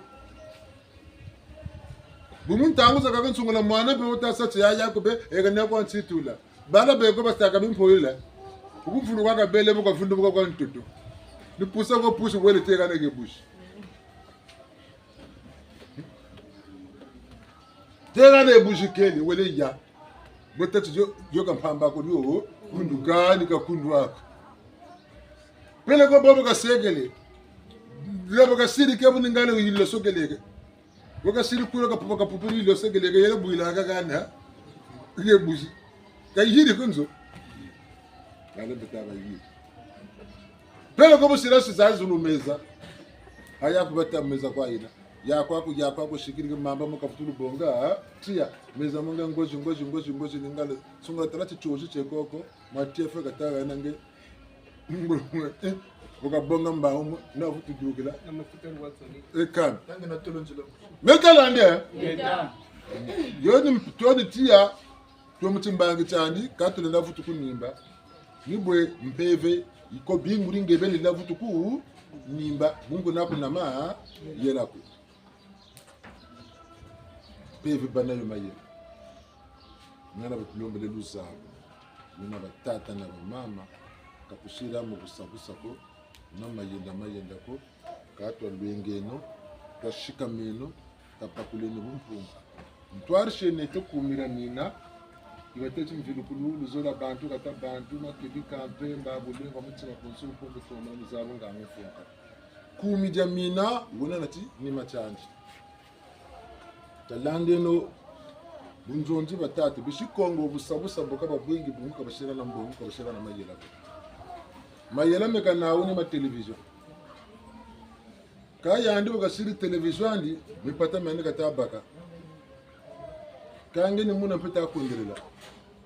Bu mu ntangu zakaka nsungula mwana mpe wuta sa ti ya ya ko mpe, eka ni kwa nsitula. Bala be ko basaka bimpoila. Ku mvulu kwa kabele, bu ka vundu bu ka kwa ntoto. Ni pusa ko pusi wele teka na ke buzi. Teka na buzi keni, wele ya. Bwe tati yo, yo ka mpamba ko yo, kundu kani ka kundu ako. Peleko bobo kasekele. Lebo kasiri ke bu ni ngale yilo sokeleke. Bo kasiri kula ka pupa ka pupa yilo sokeleke, yele bwila ka kana. Ye buzi. Ka yiri ku nzo. Ngale beta ba yiri. Peleko bu sila si za zulu meza. A ya ku bata meza kwa yina. Ya kwa ku, ya kwa ku sikiri ke mamba mu ka vutulu bonga, a? Tiya, meza mu nga ngozi, ngozi, ngozi, ngozi, ni ngale. Sungula tala ti tiozi tie koko, mwa tie fe kata gana nge. Ngulu, eh, bu ka bonga mbawu mu, na vutu dukila. Na mafuta ni watsoni. E kani. Tangi na tolo nzila. Me kala nde? Ngeta. Yo ni mp-, to ni tiya, to mu timbangi tiandi, ka tulenda vutu ku nimba. Ni bwe mpeve, yiko binguri nge bele la vutu ku nimba, bungu na ku na mayela ko. Mpeve bana yo mayela. Ngana batulombele luzabu. Luna batata na bamama, ka tusila mu busa busa ko, na mayenda mayenda ko, ka twalwengeno, twasikameno, tapakuleno bumpungu. Ntwarisi nete kumira mina, ibateti mvilukulu, luzola bantu, kata bantu, makebi kampe, mba bulenga mutima konso, mpungu toma, luzabu nga mfunka. Kumi dia mina, wena nati, ni matiandi. Talandeno bunzonzi batata, bisi Kongo busa busa mbo ka babwingi bungu ka basila na mbongo, ka basila na mayela ko. Mayela meka nawu ni ma télévision. Ka yandi bu kasiri télévision andi, mipata miandi kata baka. Ka nge ni muna mpe ta kwendelela.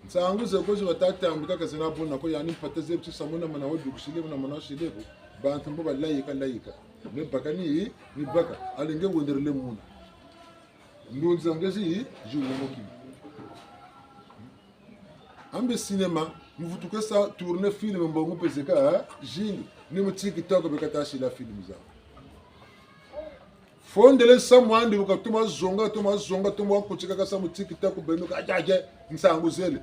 Nsangu ze ko zi bata tambika ka zena buna ko yandi mpata ze ti samu na mana wa dukisile, na mana wa sile ko. Bantu mbo balayika, layika. Me baka ni, ni baka. Allez nge wenderele muna. Ndunzi za nge zi, zi wumukini. Ambe cinéma, mu vutu kwe sa tourner film mbongo mpe zeka, eh, zingi, ni mu TikTok be kata sila film za. Fondele samu andi bu katoma zonga, toma zonga, toma wa kutika ka sa mu TikTok beno ka, aja, aja, nsangu zele.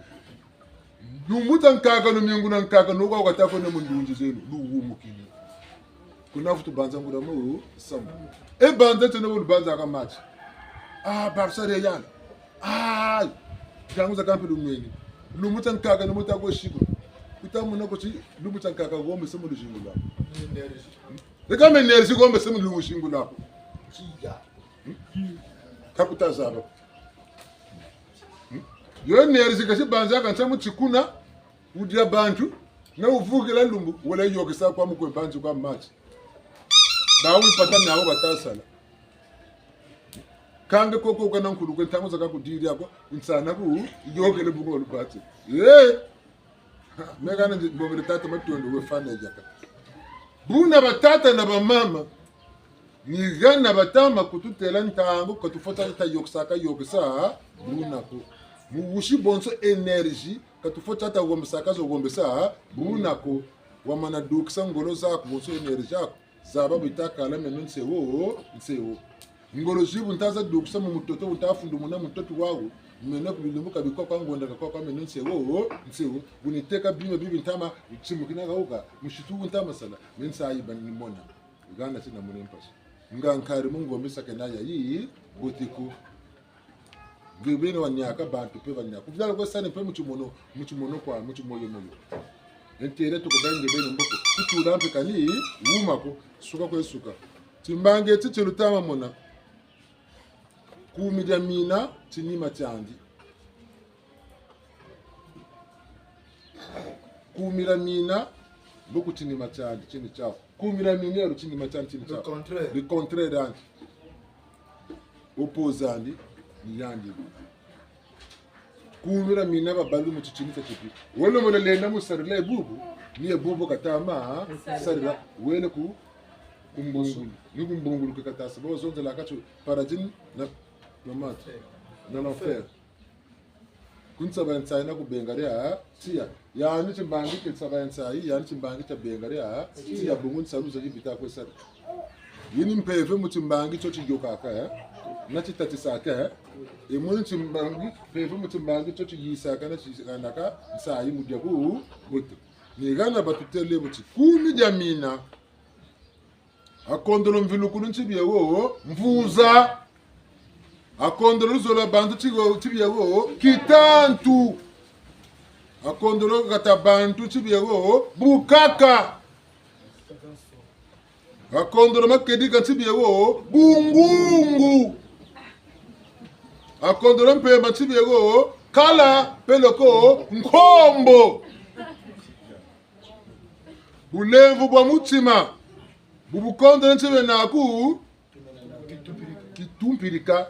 Lumbu ta nkaka, lumingu na nkaka, no kwa kata ko ne mu ndunzi zeno, luwumukini. Kuna vutu banza nguria mu samu. E banza tene bu lubanzaka match. Ah, Barça Real. Ah, ntangu zakaka mpe lumweni. Lumbu ta nkaka ni mu ta kwe siku. Kuta muna ko ti lumbu ta nkaka wombe se mu luzingu lwaku. Eka me énergie wombe se mu luzingu lwaku. Ka kuta zaba. Yo énergie ka si banzaka nsa mu tikuna. Wudia bantu, na wuvukila lumbu, wele yokesa kwa mu kwe banzi kwa match. Bawu mpata miawu bata sala. Ka nge koko kana nkulu kwe ntangu zakaka kudiri ako, nsana ku, yokele bungu lubati. Eh! Me kana ndi, mbongele tata matondo we fana yaka. Buna batata na bamama, ni hana batama kututela ntangu, ka tufweti ta yokesa, ka yokesa, buna ko. Mu wusi bonso énergie, ka tufweti ta wombesa, ka zo wombesa, buna ko. Wamana dukisa ngolo zaku, bonso énergie zaku. Zaba bu yita kala meno nsewo, nsewo. Ngolo zi bu nta za dukisa mu mutoto, bu nta fundumuna mutoto wawu. Meno ku bilumbu ka bikwa kwa ngonda ka kwa kwa meno nsewo, nsewo. Bu niteka bima bibi ntama, timukina ka wuka, musitu bu ntama sala, me nsayi ba ni mona. Hana ti namona mpasi. Nga nkari mu ngombe sa kena ya yi, bote ko. Nge beno baniaka, bantu mpe baniaka. Ku vila kwe sa ni mpe mu timono, mu timono kwa, mu timoyo moyo. Intérêt tuku bâ nge beno mboko. Kutula mpe kani, wuma ko, suka kwe suka. Timbangi ti ti luta ma mona. Kumi dia mina, tinima tiandi. Kumi dia mina, mbo ku tinima tiandi, tini tiawu. Kumi dia mina ya lu tinima tiandi, tini tiawu. Le contraire. Le contraire andi. Opposé andi, ni yandi. Kumi dia mina babalu mu titini tia tipi. Wele mona lenda mu sarila e bubu, ni e bubu kata ma sarila, wele ku, ku mbungulu. Ni ku mbungulu ke kata sa, bo zonzela kati paradis na, na matu, na l'enfer. Ku nsaba ya nsayi na ku benga dia tiya. Yandi timbangi tia nsaba ya nsayi, yandi timbangi tia benga dia tiya, bungu nsalu za kibita kwe sala. Yi ni mpeve mu timbangi tio tiyokaka, eh? Na titatisaka, eh? E mu ni timbangi, mpeve mu timbangi tio tiyisaka, na tiyisakanaka, nsayi mu dia ku, butu. Ni hana batutêle bu ti kumi dia mina. Akondolo mvilukulu nti bie wo, mvuza. Akondolo luzola bantu ti wo, nti bie wo, kitantu. Akondolo kata bantu nti bie wo, bukaka. Akondolo makedika nti bie wo, bungungu. Akondolo mpemba nti bie wo, kala peleko nkombo. Bulemvo bwa mutima, bu bukondolo nti bie naku, kitumpirika.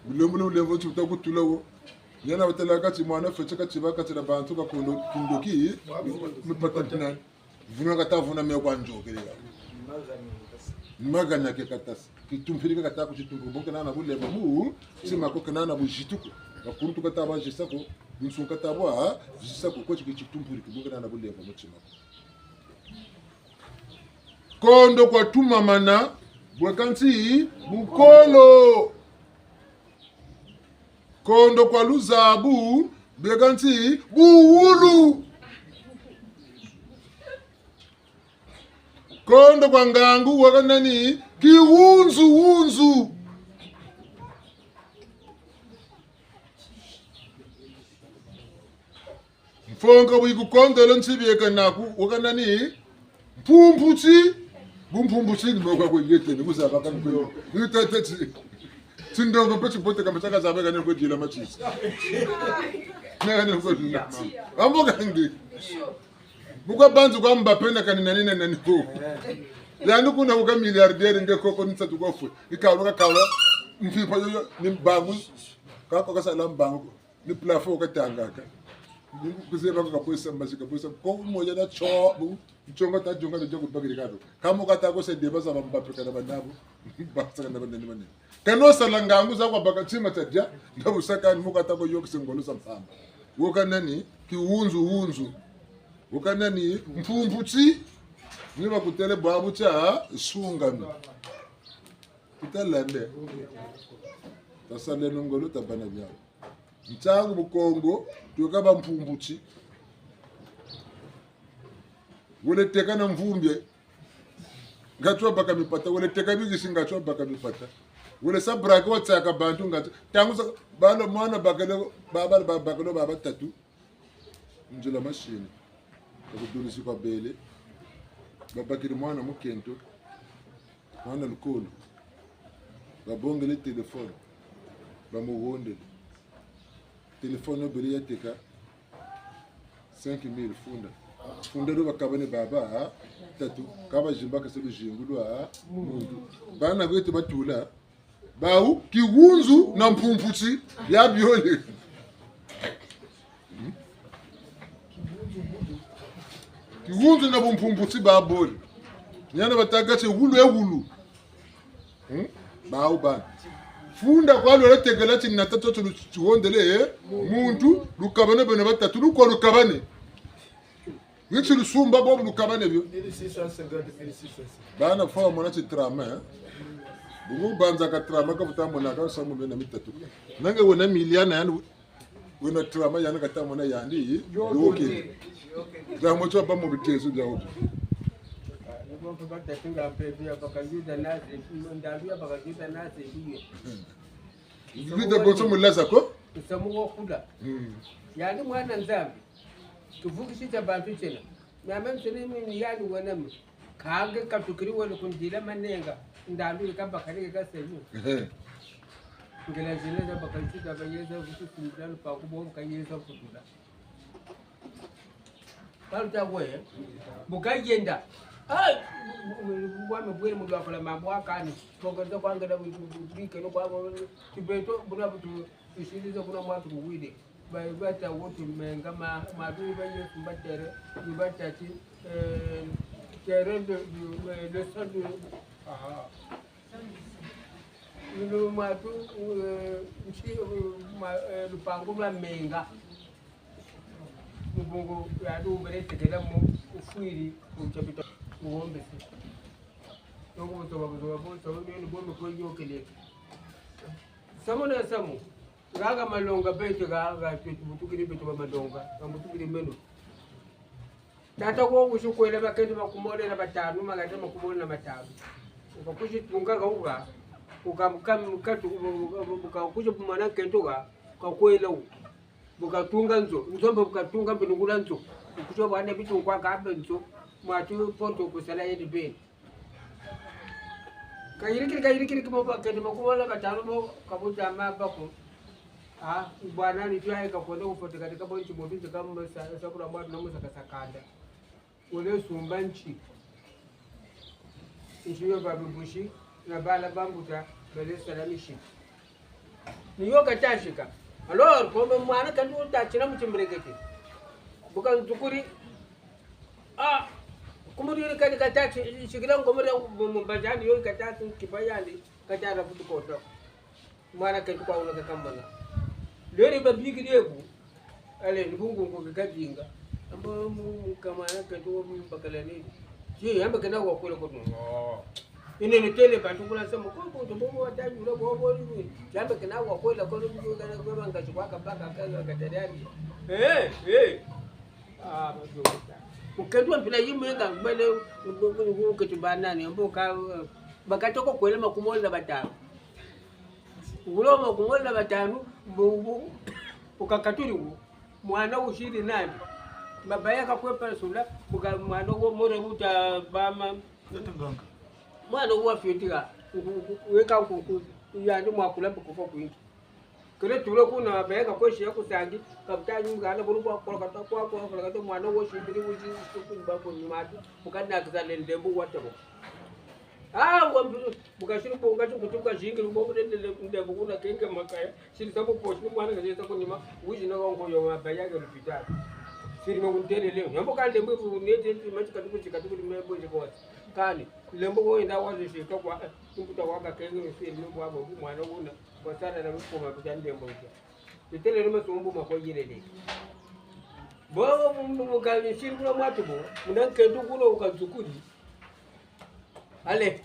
Bulemvo, bulemvo nti buta kutula wo. Yana batêla kati mwana fweti kati ba kati na bantu kakondo kindoki, mipata kinani. Vuna kata vuna me kwa nzokele ya. Magana ke kata sa. Kitumpiri ke kata ku kitumpiri. Bo kena na bulemvo mu tima ko, kena na buzitu ko. Bakuluntu kata bazisa ko, bunsungu kata bwazisa ko, ko ti kitumpiri ko, bo kena na bulemvo mu tima ko. Kondo kwa tumamana, bwe kanti bukolo. Kondo kwa luzabu, bwe kanti buwulu. Kondo kwa ngangu, waka nani, kiwunzuwunzu. Mfonka bu yikukondolo nti bieka naku, waka nani, mpumputsi, bu mpumputsi ni moko kwa yete, ni kuzaba kani kwe. Ni tete ti. Tindongo mpe tibote kama tiaka zaba kani kwe dila matiti. Ni kani kwe dila. Ambo kangi. Bu kwa banzi kwa Mbappé na kani nani na nani ko. Yandi kuna wuka milliardaire nge koko ni nsatu kwa fwe. Ni kaula ka kaula. Mfipa yoyo ni mbangu. Kako kasala mbangu. Ni plafond katangaka. Ni kuzeba ko kapwesa mbazi kapwesa. Ko moja na tio, bu, ntionga ta dionga ndio kubakiri kado. Kamo kata ko se deba za ba Mbappé kana ba nabo. Basa kana ba nani ba nani. Kano sala ngangu za kwa baka tima tia dia, na bu saka ni mu kata ko yokese ngolo za mpamba. Waka nani, kiwunzuwunzu. Waka nani, mpumputsi. Ni bakutêle bwabu tia, sungami. Kutalande. Tasaleno ngolo tabana biawu. Ntangu bu Kongo, tweka ba mpumbutsi. Wele teka na mvumbi, nga twa baka mipata, wele teka bikisi, nga twa baka mipata. Wele sa braquet, watsaka bantu, nga twa, ntangu sa, bala mwana bakele, baba, ba-, bakele, baba tatu. Nzila masini. Ka budulisi kwa bele. Babakiri mwana mukento. Mwana lukolo. Babongele téléphone. Bamuhondele. Téléphone yo bele yateka cinq mille funda. Funda lo bakabane baba, ha? Tatu. Ka bazimba kasa luzingu lwa, ha? Muntu. Bana kweto batula. Bawu, kiwunzu na mpumputsi, bia biole. Hmm? Kiwunzu na bumpumputsi babole. Ni hana batâka ti wulu e wulu. Hmm? Bawu bana. Funda kwa lwele tekela ti na tatu tu lu-, tuhondele, eh? Muntu, lukabane beno batatu, lukwa lukabane. Ni ti lusumba bobu lukabane bio. Mille six cent cinquante, mille six cent cinquante. Bana fwa mona ti trama, eh? Bungu banzaka trama ka buta mona ka samu mena mitatu. Nanga wena miliana yandi, wena trama yandi kata mona yandi, yo, ok. Nzambi tio ba mu bitezo dia wutu. Ni bo mpe batatinga mpe bia baka Yuda nase, ndambi ya baka Yuda nase biye. Yuda bonso mulaza ko? Nsamu wa kula. Mm. Yandi mwana Nzambi. Tuvukisi tia bantu tiena. Miame nsoni mi ni yandi wena mi. Kâ nge katukiri wele kundila manenga. Ndambi kabakari ka senu. Ehe. Ngela zile za baka Yuda bayeza vutu simbila lupangu bo kayeza vutula. Baluta kwe, bu kayenda. Ai, wame bwele mu lwakula mambu akani. Tongeza kwangela bu-, bu-, bu-, bikeno kwa bo, tibeto, buna butu, tusilize kuna mwatu kuwide. Ba, bata wutu menga ma, matu ni ba Yesu mbatere, ni batati, eh, tere de, de, eh, le sang de, ah. Ni mwatu, eh, nsi, eh, ma, eh, lupangu lwa menga. Mu bungu yandi wubele tekela mu, wufwiri, mu tabita, mu wombesi. Nungu buzoba, buzoba, buzoba, nio ni bo mi kwe yokeleka. Samu na samu, haha malonga beto ha, ha, beto butukiri beto ba malonga, ha butukiri meno. Tata ko wusi kwela bakento makumole na batanu, makati makumole na batanu. Wuka kusi tunga ha wuka, wuka, wuka, wuka, wuka kusi mwana nkento ha, kakwela wu. Bu katunga nzo, nzo mpe bu katunga mpe nungula nzo. Kuzo bwana bitu kwa kabe nzo, mwatu ponto kusala yedi beni. Kayirikiri, kayirikiri kimo bakento makumole na batanu bo, kabuta ma bako. Ah, bwana ni twaye kakwenda kufote kati kabo nti motu nti kamu sa, sa kula mwatu na musa kasakanda. Wele sumba nsi. Nsi yo babibusi, na bala bambuta, bele sala misi. Ni yo katasika. Alors, comme mwana kandi wuta tina mu timberekete. Bu kanzukuri. Ah, kumuri kandi katasi, sikila ngomori mu, mu bazani yo katasi kiba yandi, katara futu kota. Mwana nkento kwa wuna kakamana. Lere babikiri ebu. Ale, ni bungu nko kikadinga. Ambo mu, mu kamana nkento wa mbakala ni. Ti, yamba kena wakwela ko. Oh. Ine ni tele bantu kula samu ko, ko, to bobo watanyula bobo ni. Yamba kena wakwela ko, ni kana kwa banga kwa kabaka kanga katariani. Eh, eh. Ah, bazo. Nkento wa mpila yimu nga mbele, nkento ba nani, mbo ka, bakatoko kwela makumole na batanu. Wulo makumole na batanu, mbo, mbo, wukakaturi wu. Mwana wusiri nani? Mabaya kakwe pasula, buka mwana wo more wuta bama. Tata nganga. Mwana wo wa fioti ha, ku, ku, ku, weka ku, ku, yandi mwakula mpe kufa kwingi. Kele tula kuna mabaya kakwe siya kusangi, kabuta nyunga na bulu kwa, kwa, kwa, kwa, kwa, kwa, kwa, mwana wo sibiri wusi, suku mbako nyumatu, buka na kizale ndembo watabo. Ah, ngwa mbu-, buka siri bonga tu kutuka zingi, lu bonga ndembo, ndembo kuna kenge makaya. Siri sabu posi ni mwana kazeta ku nima, wizi na wango yo mabaya ke lupitali. Siri makuntelele. Yambo ka ndembo bu nete, nete, mati katuku, katuku, ndembo zikosi. Kani, ndembo ko enda wazi sika kwa, eh, mbuta waka kenge, siri ni bwa bo, mwana wuna, wasala na mukoma kuta ndembo zia. Ntelele masumbu makoyelele. Bo, bu, bu, bu, ka siri kuna mwatu bo, muna nkento kuna wukanzukuri. Ale,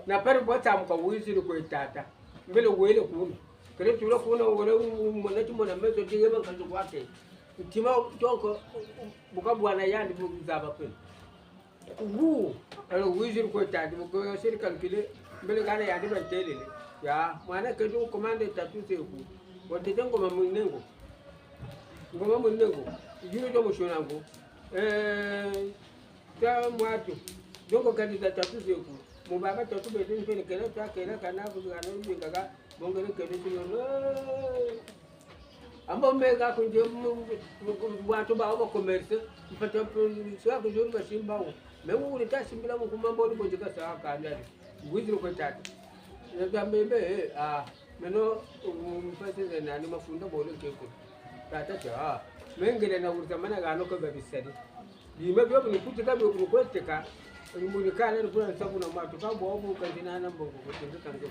na pari bwa tamuka wiziri kwe tata. Mbele wele kuna. Kele tula kuna wele mwana ti mwana meso dige ba nkanzu kwake. Ntima tonko buka bwana yandi bu zaba pe. Wu, ale wiziri kwe tata, buka siri calculer, mbele kana yandi bantelele. Ya, mwana nkento commande tatu seku. Watete ngoma munengo. Ngoma munengo. Yule to mushonango. Eh, ta mwatu. Dongo kadi za tatu zeku. Mu baba tatu bete mpele kele ta kele kana kuzana mpinga ka. Bongele kele tino. Ambo mega kunje mu, mu, mu, watu ba wa commerce. Mpata mpe, sa kuzuri ka simba wo. Me wu ni ta simbila mu kuma mboni bonje ka sa kandali. Wiziri kwe tata. Ya gambe mbe, eh, ah. Meno, um, mpasi ze nani mafunda bole nkeko. Tata ti, ah, mengele na wurza mana gano ko babisari. Bima bio bu ni kutika bio bu ni kweteka. Ni mu ni kana ni kuna nsaku na matu ka bo bu kantina na mbongo ko tende kange.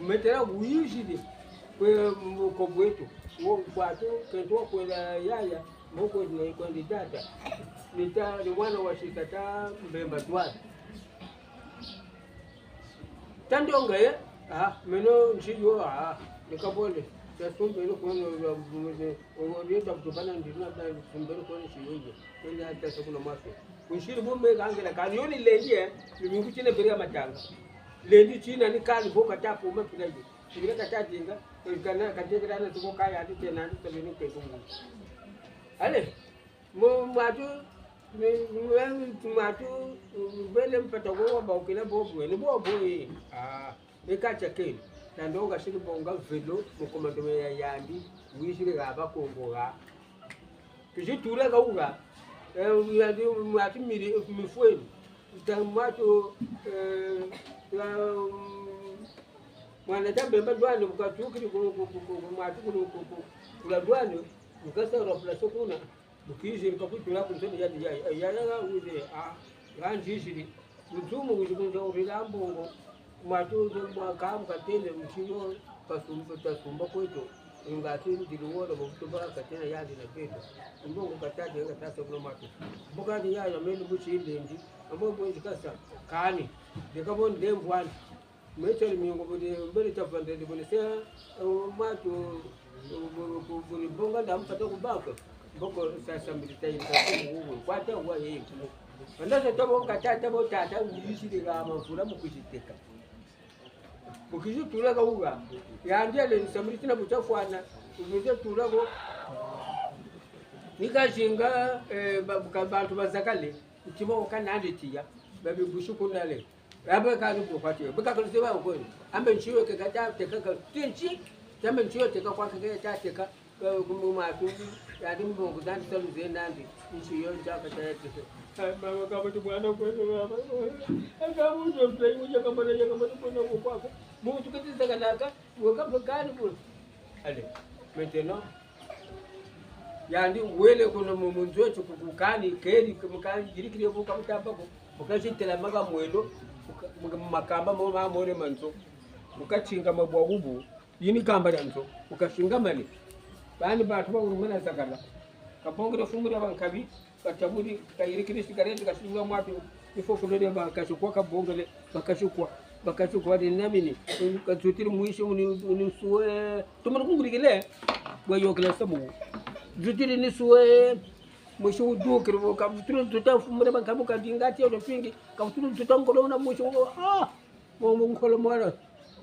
Metela wiziri kwe mbo ko bwetu. Wo kwatu, nkento wa kwela yaya, mbo ko ni kwandi tata. Ni ta, ni mwana wa sita ta Mbemba Twari. Tandonga ye, ah, meno nsi yo, ah, ni kabole. Tasumbele kono, owo, owo, owo, ta kutubana ndina, ta sumbele kono si yeye. Kwenda tasa kuna mwaso. Kunsiri bu me kangela, kani yo ni lendi, eh, lumingu tina beri ya matanga. Lendi tina ni kani bo kata kuma pila ye. Sibira kata dinga, kana katekela na tuko kaya ati tena ati tabini kwe kungu. Ale, mo, mwatu, mi, mi, mwatu, bele mpata ko wa baukila bobo, ni bobo, eh. Ah. Eka tia keni, na ndonga siri bonga vélo, mu commandement ya yandi, wiziri ha Bakongo ha. Kizi tula ha wuha, eh, yandi mwati miri, mifweni. Ta mwatu, eh, ya, mm, mwana ta Mbemba douane, bu katukiri ku, ku, ku, ku, ku, mwatu ku, ku, ku, ku la douane, bu kasa remplacer kuna. Bu kiziri ka kutula ku nzo ya, ya, ya, ya, ya, wize, ah, ya nziziri. Bunzumu wizi kunza urila mbongo. Mwatu nzo mwa kamu katele mutiyo kasumba, tasumba kweto. Ingati ndiri wona mu kutuba katena yandi na beto. Mbongo katade nga tasa kuna mwatu. Mboka ni ya, ya meni musi ilendi. Ambo bwenzi kasa. Kani. Deka bo ndemvwani. Meta lumingu buni, mbele tavandele buni se, eh, mwatu, eh, bu-, bu-, buni bonga nda mpata ku banque. Mboko sa sambili ta yinda ku wuwu, kwata wa ye. Banda sa tabo kata, tabo tata, wuyisiri ha mavula mu kwizi teka. Bu kizi tula ha wuha. Yandi ale ni sambili tina bu tafwana, bu kizi tula ko. Ni kazinga, eh, ba-, ka bantu bazakale, ntima wo ka nandi tiya, babi busu kundale. Abe kani ku kwati. Bika kali seba ko. Ambe nsiyo ke kata teka ka. Tinsi. Ambe nsiyo teka kwa ke kata teka. Ka kumu ma tu. Yandi mbongo zandi salu ze nandi. Nsiyo nza kata teka. Mama kama tu mwana kweto mama. Aka muntu mpe, uja kama na, ya kama tu mwana kwa kwa. Muntu kati sakalaka. Waka kani bu. Allez. Maintenant. Yandi wele kuna mu, mu nzo ti ku, ku kani, keri, ku, mu kani, yirikiri bu ka mutamba ko. Bu kazitela maka mwelo, bu ka, mu, makamba mo ma mole ma nzo. Bu katinga mabwa wubu, yini kamba dia nzo. Bu kasingamane. Bani bantu ba wurumana zakala. Kabongele fumu dia bankabi. Kataburi, kayirikiri sigareti, kasinga mwatu, il faut que le ba kasi kwa kabongele, ba kasi kwa, ba kasi kwa de namini, kazutiri mwisi uni, uni suwe. Tumuri kungurikile, bwa yokele samu. Zutiri ni suwe, mwisi wudukiri, kavuturu tuta fumure bankabu kadinga ti yo pingi, kavuturu tuta ngolo na mwisi wo, ah, mo, mo ngolo mwana.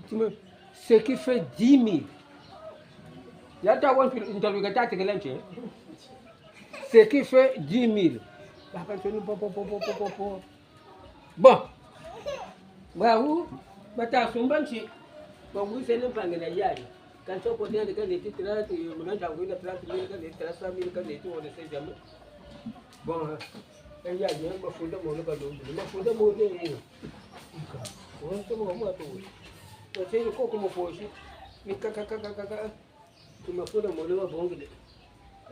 Tuma, ce qui fait dix mille. Ya ta wa ntalu ka ta tekela ntie. Ce qui fait dix mille. Baka ntoni po, po, po. Bon. Bawu, bata sumba ntie. Bawu sene mpangi na yayi. Kansi ko tena ka neti trente, muna ntangu yina trente mille, ka neti trente mille, ka neti, on ne sait jamais. Bon, eh, ya, ya, mafuta mole ka lombele. Mafuta mole, eh. Wonso mwa mwa to. Wose ko ku maposi. Ni ka, ka, ka. Ku mafuta mole babongele.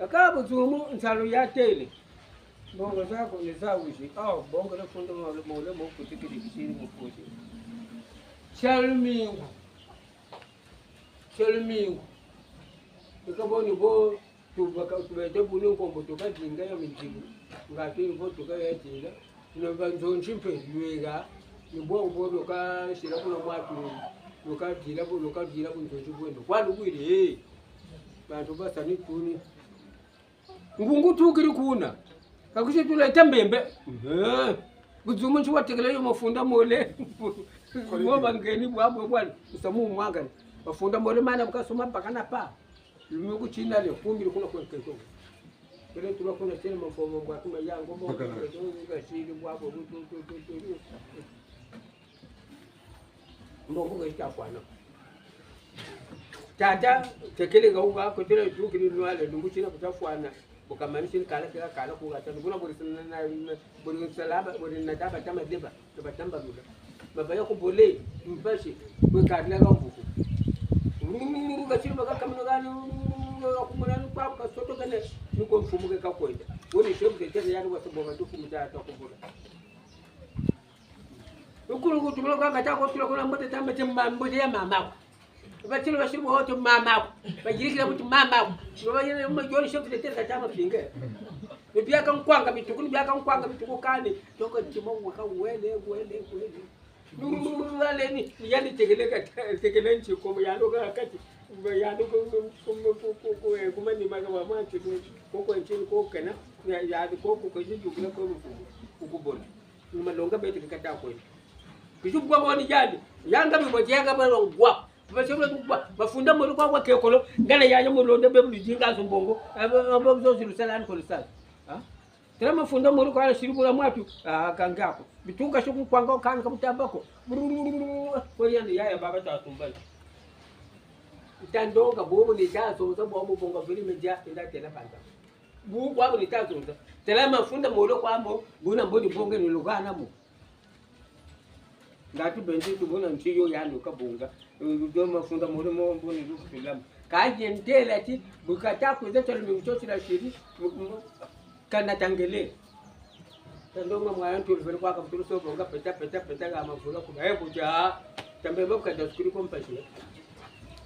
Aka buzumu nsalu yatele. Mbongo zaku ni za wizi. Ah, bongele futa mole, mole mo kutikiri kisiri maposi. Sia lumingu. Sia lumingu. Bika bo ni bo, tubaka, tubete buni nkombo tuka dinga ya minzibu. Nga tini bo tuka ya dinga. Ni banzonzi mpe lweka. Ni bo bo luka sila kuna mwatu. Luka dila bo, luka dila ku nzonzi bwendo. Kwa lukwiri, eh. Bantu basa ni tuni. Ngungu tukiri kuna. Kakusi tuleta mbembe. Eh. Buzumu nti watekele yo mafunda mole. Bo bangeni bwa bwe bwana. Nsamu mwangani. Mafunda mole mana bu kasoma bakana pa. Lumingu tina le, kumbiri kuna kwa kento. Kele tula kuna tele mafoma bwa kuma yango mo. Bakana. Kasiri bwa bwe. Mbongo ka yita fwana. Tata, tekele ka wuka, kotele tukiri nwale, lumbu tina kuta fwana. Bu kamanisi ni kala kela kala ku hata. Buna buri sala na, na, buri sala ba, buri na taba tama deba, taba tamba lula. Baba ya ku bole, mpasi, kwe kadila ka mbuku. Rururu, kasiri baka kamino gani, rururu, kumuna ni kwa, kasoto kene, ni kwa mfumu ke kakwenda. Woni shefu ke tele yani wasa boma tu kumuta ata kubula. Ukulu kutumula kwa kata ko tula kuna mbote tamba te ma-, mbote ya mama ko. Batilo basi bo to mama ko. Bayirikila buti mama ko. Ngo bayele mo joni shefu de tele kata ma finge. Ni biaka nkwanga bituku, ni biaka nkwanga bituku kani. Toko tima waka wele, wele, wele. Nuru, nuru, nuru, wale ni, ni yani tekele kata, tekele nti ko mo yalo ka kati. Yandi ku, ku, ku, ku, ku, eh, ku manima ka wa mwa ntinu, ku, ku ntinu ku kena, ya, yandi ku, ku, ku zidukila ku lufumu, ku kubona. Ni malonga beto ni kata kwena. Kisu bwa boni yandi, yanga bi bwa yanga ba longwa. Ba sebula ku bwa, mafunda molo kwa kwa kekolo, ngana yaya molo nde be bu zinga zo mbongo, eh, ba, ba, ba, zo zilusala ni ko lusala. Ha? Tala mafunda molo kwa siri bula mwatu, ah, kanga ko. Bituka suku kwanga kani ka mutamba ko. Ko yandi yaya baba ta tumbali. Tandonga bobo ni ta so, so bobo bonga vili media, inda tela banda. Bu kwa bu ni ta so, so. Tala mafunda molo kwa mo, buna mboni bonge ni lugana mo. Ngatu bendi tu buna nti yo yandi kabunga. Do mafunda molo mo, mboni lufilama. Ka yendela ti, bu kata kwiza tala mi mutotila siri, mu, mu, kana tangele. Tandonga mwana ntulu vele kwa kavutulu so bonga peta, peta, peta, ga mavula kuba. Eh, buta. Tambe bo kada sukuri ko mpasi.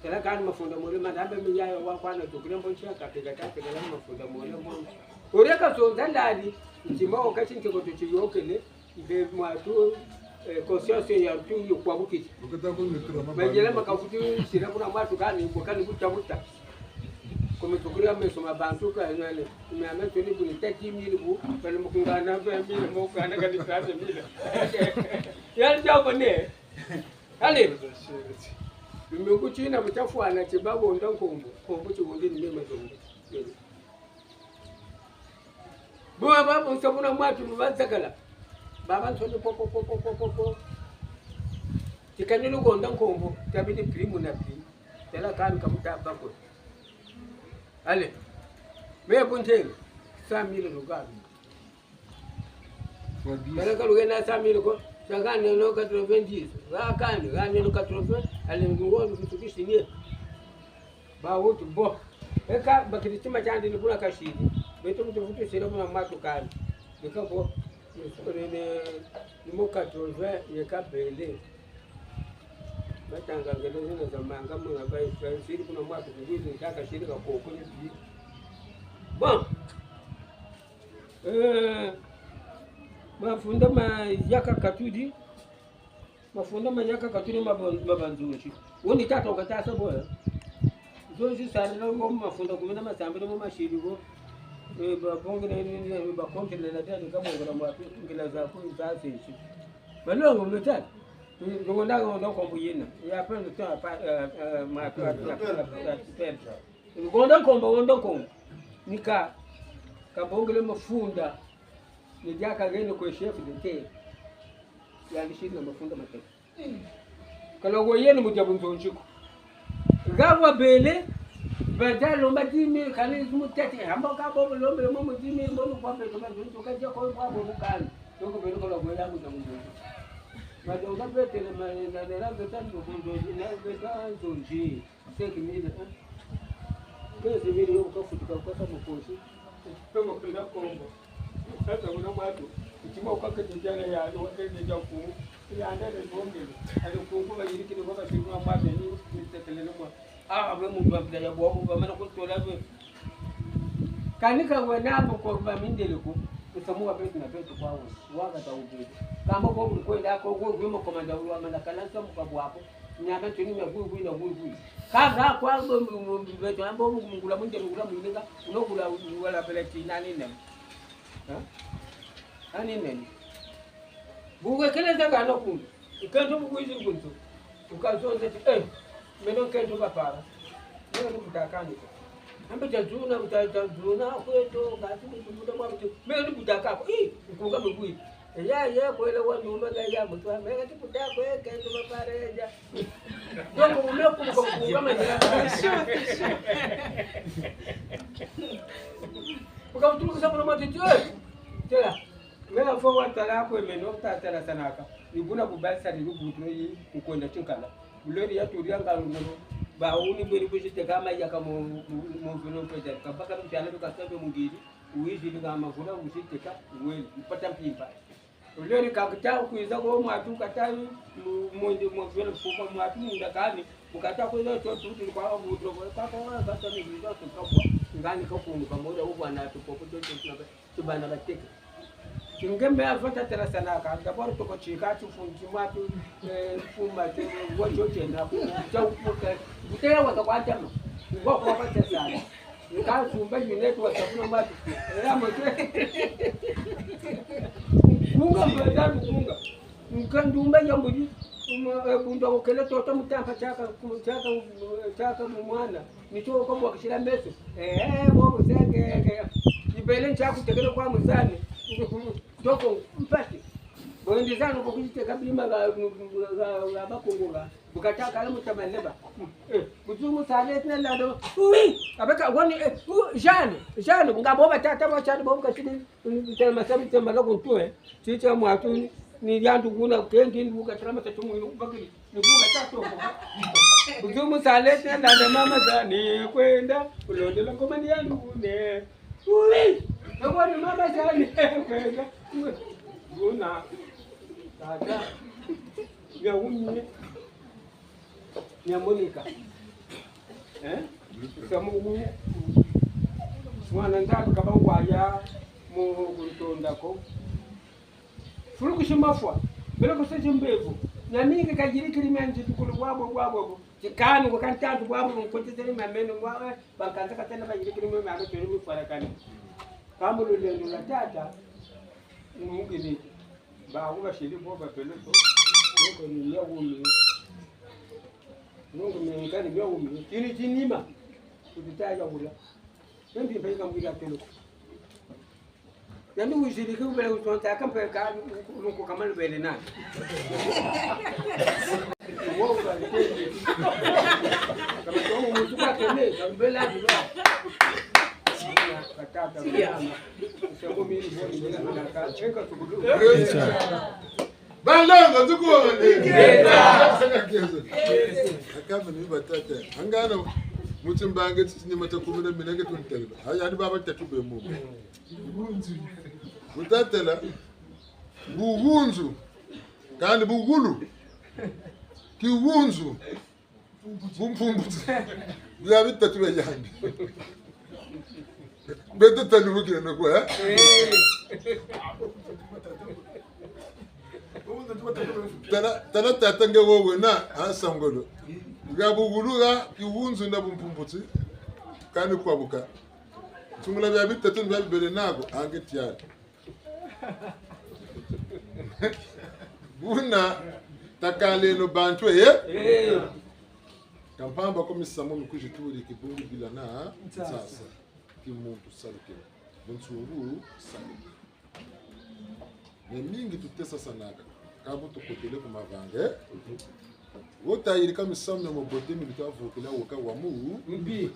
Tala kani mafunda mole, ma ndambe mi yaya wa kwana tukile mbonsi ya kapega, kapega la mafunda mole mbonsi. Ore ka so ndandali, ntima wo kati nteko tu tiyokele, mbe mwatu, eh, conscience ya tu yo kwa bukiti. Mayela makafutu sira kuna mwatu kani, kwa kani buta buta. Kumitukiri ya meso ma bantu ka nane. Mia meso ni bu ni tati mili bu, bali mukungana vingt mille, mukungana kani trente mille. Yandi tia bone. Allez. Lumingu tina bu tafwana ti bahonda nkombo, nkombo ti honde ni mema zongo. Bo baba bonso buna mwatu ni bazakala. Babansoni po, po, po. Ti kani luhonda nkombo, tabidi prime na prime. Tala kani ka mutamba ko. Allez. Me bu ntele, cent mille lugari. Tala ka luhena cent mille ko, sa hane no quatre-vingt-dix. Ha kani, hane no quatre-vingts, allez, ngungo, ngungo, ngungo, ba wutu bo. Eka, bakiri tima tiandi ni buna kasiri. Beto mutu vutu sira buna mwatu kani. Eka bo, ni, ni, ni mo quatre-vingts, yeka bele. Batanga ngele zina za manga muna ba, ba siri kuna mwatu kubizi, ntaka siri ka koko ni bi. Bon. Eh, mafunda ma yaka katudi. Mafunda ma yaka katudi ma bon, ma banzonzi. Woni tata wakatasa bo, eh. Zonzi sani na ngo mafunda kumi na masambili mo masiri go. Eh, ba bonge na ni, ni, ba konti na na tani ka bonge na mwa ngila za ku za sisi. Malongo meta. Ngonda, ngonda nkombo yena. Ya pa nto pa, eh, eh, ma pa, ya pa, ya pa. Ngonda nkombo, ngonda nkombo. Ni ka, kabongele mafunda. Ni diaka gene kwe chef de terre. Yandi siri na mafunda matatu. Kala wo yena mu dia bunzonzi ko. Ga wa bele, bata lomba dix mille, kani mu tete, hamba ka bo lomba mo mu dix mille, mo mu kwa beto ba zunzu ka dia ko kwa bo bukani. Donc beto kala wo ya mu dia bunzonzi. Ma donc betele ma na, na, na, beta nzo bunzonzi, na, beta nzonzi. Cinq mille, hein? Quinze mille yo bu kafutuka, bu kasa mu poche. Pe makwenda nkombo. Sasa muna mwatu, ntima wukaketi njala ya, wakende nja ku, ya ndele zongele. Ali kungu bayirikini kwa basiku na mwatu, ni, ni tetelele mwa. Ah, we muntu wa bila ya bwabu, bamana kutola we. Kani ka wena abo kwa ba mindele ku, nsamu wa beto na beto kwa we. Wakata wubele. Kamba kwa mukwenda ko, kwa, kwa makomanda wa mana kala nsamu ka bwako. Nyama tuni na bui, bui na bui, bui. Kaka kwa mbo, mbo, mbo, beto, mbo, mbo, mungula mwingi, mungula mwingi, unokula, wala pele tina ni nani. Ha? Ani nani? Bu wekeleza ngano kundu. Nkento bu kwizi kundu. Ukazonze ti, eh, meno nkento bapara. Meno ni butakani ko. Ambe tazuna, buta-, tazuna, kweto, ngati, mbuta kwa mbuta. Meno ni butakako. Ih, nkunga mwe bui. Ya, ya, kwela wa nyuma ga ya mutu, mega ti kuta kwe, kento bapara ya. Donc, vous me, vous me, vous me, vous me, vous me, vous me, tela. Mega fo wa tala kwe meno, ta tala sanaka. Ni buna bu basa ni bu tro yi, nkwenda tinkala. Buleri ya turi ya ngalu ngulu. Ba wuni beri bu ziteka ma yaka mo, mo, mo, mo, mo, kabaka mpiana tu kasabe mungiri. Wizi ni kama kuna uziteka, weli, mpata mpimpa. Lori kakita kwiza ko mwatu kata mu-, mundi mwa vele fuka mwatu munda kani, bu kata kwiza to tutu kwa buto kwa kwa kwa kwa ni bizo tukabwa. Ngani ka kunu ka moda ubwa na tu popo to tu na tubana bateke. Nge me avota tela sana ka, d'abord toko tika tu funti matu, eh, fuma te, wo jo tena, ku, ja upuka, butela wata kwa tama, wo kwa kwa tesa. Nka sumba yine tu wata kuna matu, era mo te. Kunga, mata kunga. Nka ndumba ya mbudi, um, eh, bunda okele toto mutampa tiaka, tiaka, tiaka mwana. Ni tio ko bwakisila meso. Eh, bo busenge, ke. Ibele ntia kutekele kwa musani. Toko mpasi. Bo ndi zanu ko kuziteka bima ga, ga, ga Bakongo ga. Bu kata kala mutama leba. Eh, butu musale tena lado. Oui, abeka wani, eh, u, Jeanne, Jeanne, nga bo batata ba Jeanne, bo bu kasidi, mm, tema sabi tema la kuntu, eh. Titi ya mwatu ni, ni yandu kuna, kendi, bu katala matatu mwinu, bakili. Ni kuka tatu. Butu musale tena na mama Jeanne kwenda, kulondela ngoma ni ya lune. Ui, ngoma ni mama Jeanne kwenda. Buna, tata, ya umi, ya Monica. Eh? Samu u, mwana ntabi kaba waya mu kuntonda ko. Fulu kusi mafwa, mbele kusa timbevo. Miamingi kayirikiri mia nzitukulu bwabo, bwabo, bwabo. Tikanu kwa kantantu bwabo, nkotesele mia meno bwabo, bankanza katena bayirikiri mia meno tole mifwarakani. Kambu lulendo lwa tata, nungini. Ba kuba sili bo ba peleko. Nungu ni mia wumi. Nungu ni nkani mia wumi. Tini tinima. Kutita ya wula. Yandi mpe kambwila peleko. Yandi wiziri ki wubele wutonta, kampe ka, nunku kama lubele na. Wo, ka lubele. Kama tongo muntu ka kene, ka lubele na. Katata, mama. Sango miri, boni, miri, miri, ka, eka tukulu. Banlongo, tukuwa mane. Ngeta. Saka kezo. Akamba ni batata. Angana, muti mbange, titi ni mata kumi na mina nge tunteleba. Haya, ni baba tatu be mu. Butatela, buhunzu, kandi buhulu, kihunzu, bumpumbuti. Bia bitatu bia yandi. Beto tani bukina na kwa, eh? Tala, tala tata nge wowe na, ha sangolo. Ga buhulu ga kihunzu na bumpumbuti, kandi kwa buka. Nsungula bia bitatu ni bia bibele nako, ange tiari. Buna takaleno bantu, eh? Eh. Ka mpamba ko misamu mi kwizi turi kibungi bila na nsasa. Nsasa. Kimuntu salukeno. Bunsungu salukeno. Miamingi tutesasanaka, ka bu tukotele ku mavanga, eh? Wo tayirika misamu mia mabote mi lutavukila wo ka wa mu mbi.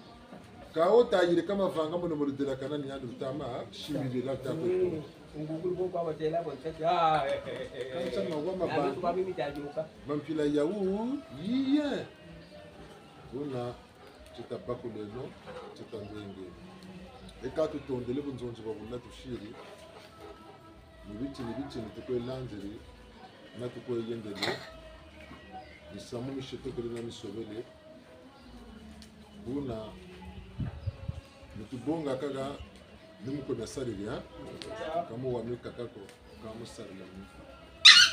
Ka wo tayirika mavanga mono mo ludelakana ni yandi lutama, simbi bila ta kwe. Mm. Ngukulu bo kwa batela bo ntete. Ah, eh, eh, eh, eh. Kansa mawa mabanga. Kwa mimi tajuka. Mampila ya wu, yiye. Buna, ti tabakuleno, ti tandwengeno. E ka tutondele bunzonzi bwa buna tusiri. Ni bitini, ni bitini tukwe landiri, na tukwe yendele, misamu misetekele na misobele. Buna, ni tubonga kaka, ni mu kwe miasariri, ha? Ka mu wa mi kaka ko, ka mu sarila mi.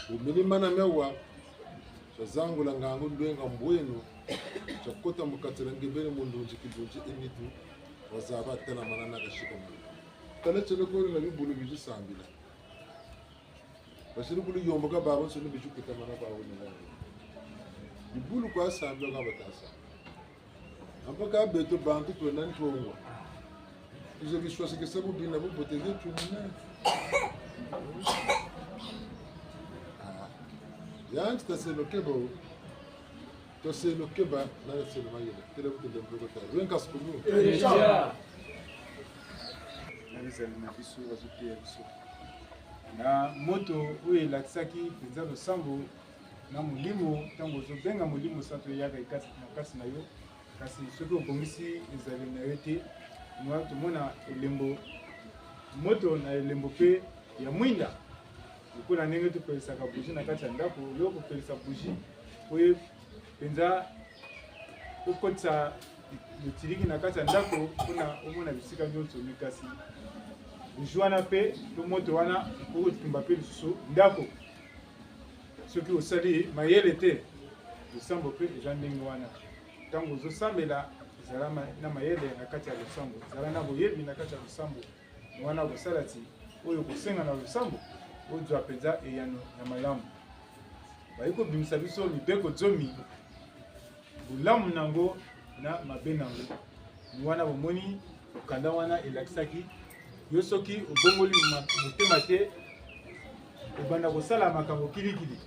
Bu mini mana miawa, tia zangula ngangu ndwenga mbwenu, tia kota mu kati dia nge beni mu ndunzi kilunzi e nitu, wazaba tala mana na kashika mana. Tala tieno kole na bibulu bizi sambila. Basiri kulu yomboka babansoni bizi kutamana kwa wuni nani. Bibulu kwa sambila kwa bata sambila. Ampa ka beto bantu twena ntongwa. Izo biswasikisa bubi na bubote zetu nina. Ah. Yanti taseno keba. Toseno keba, na toseno mayela. Tele bu tele mboko ta. Rwenka sukulu. Eya. Na bizali na biso, bazoteya biso. Na moto oyo elakisaki mpenza losambo na Molimo, ntango ozobenga Molimo Santu eyaka ekati, na kati na yo, kasi soki obongisi ezaleli na yo te, mwa tomona elembo, moto na elembo mpe ya mwinda. Lokola ndenge topelisaka bougie na kati ya ndako, yo kopelisa bougie, oyo mpenza okotisa lotiliki na kati ya ndako mpo na omona bisika nyonso, mais kasi Bougie wana mpe, to moto wana, okotumba mpe lisusu ndako. Soki osali mayele te, losambo mpe eza ndenge wana. Ntango ozosambela, zala ma-, na mayele na kati ya losambo, zala na boyebi na kati ya losambo. Wana okosala ti oyo okosenga na losambo, ozwa mpenza eyano ya malamu. Bayi kobimisa biso mibeko zomi, bolamu na yango na mabe na yango. Ni wana bomoni, mokanda wana elakisaki yo, soki obongoli ma-, motema te, obanda kosala makambo kilikili.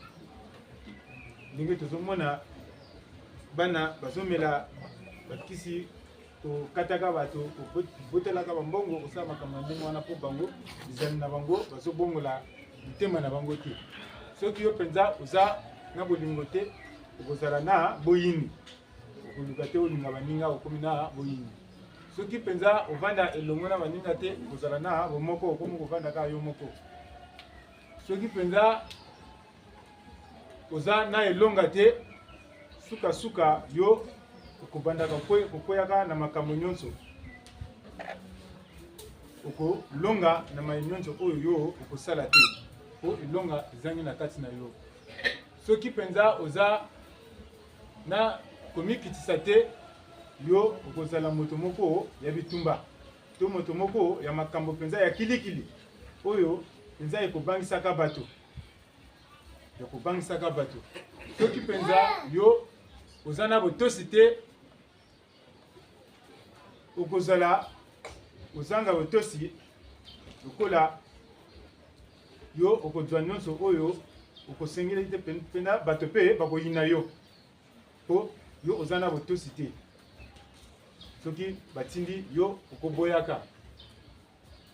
Ndenge tozomona, bana bazomela bakisi, kokataka bato, kobotelaka bambongo, kosala makambo ya ndenge wana, mpo bango, bizali na bango, bazobongola mitema na bango te. Soki yo mpenza oza na bolingo te, okozala na boyini. Okoluka te olinga baninga, okomi na boyini. Soki mpenza ovanda elongo na baninga te, okozala na bomoko, okomi kovanda kaka yo moko. Soki mpenza oza na elonga te, suka-suka yo okobandaka kokwe-, kokweyaka na makambo nyonso. Okolonga na maye nyonso oyo yo okosala te, mpo elonga ezangi na kati na yo. Soki mpenza oza na komikitisa te, yo okozala moto moko ya bitumba, to moto moko ya makambo mpenza ya kilikili, oyo mpenza ekobangisaka bato, ya kobangisaka bato. Soki mpenza yo oza na botosi te, okozala kozanga botosi, lokola yo okozwa nyonso oyo okosengeli te, pen-, mpena bato mpe bakoyina yo, mpo yo oza na botosi te. Soki batindi yo, okoboyaka.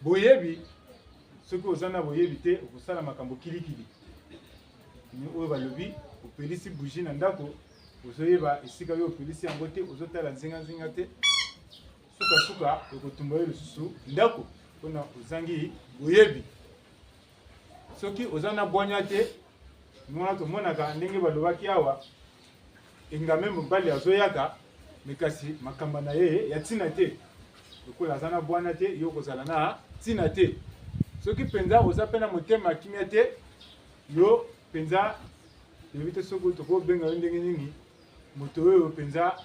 Boyebi, soki oza na boyebi te, okosala makambo kilikili. Ni oyo balobi, opelisi bougie na ndako, ozoyeba esika yo opelisi yango te, ozotala nzinga-nzinga te. Suka-suka, ekotumba yo lisusu ndako, mpo na ozangi boyebi. Soki oza na bwanya te, mwana tomonaka ndenge balobaki awa, engame mobali azoyaka, mais kasi makambo na ye ya ntina te. Lokola aza na bwanya te, yo okozala na ntina te. Soki mpenza oza mpe na motema ya kimia te, yo mpenza, toyebi te soki tokobenga yo ndenge nini, moto oyo mpenza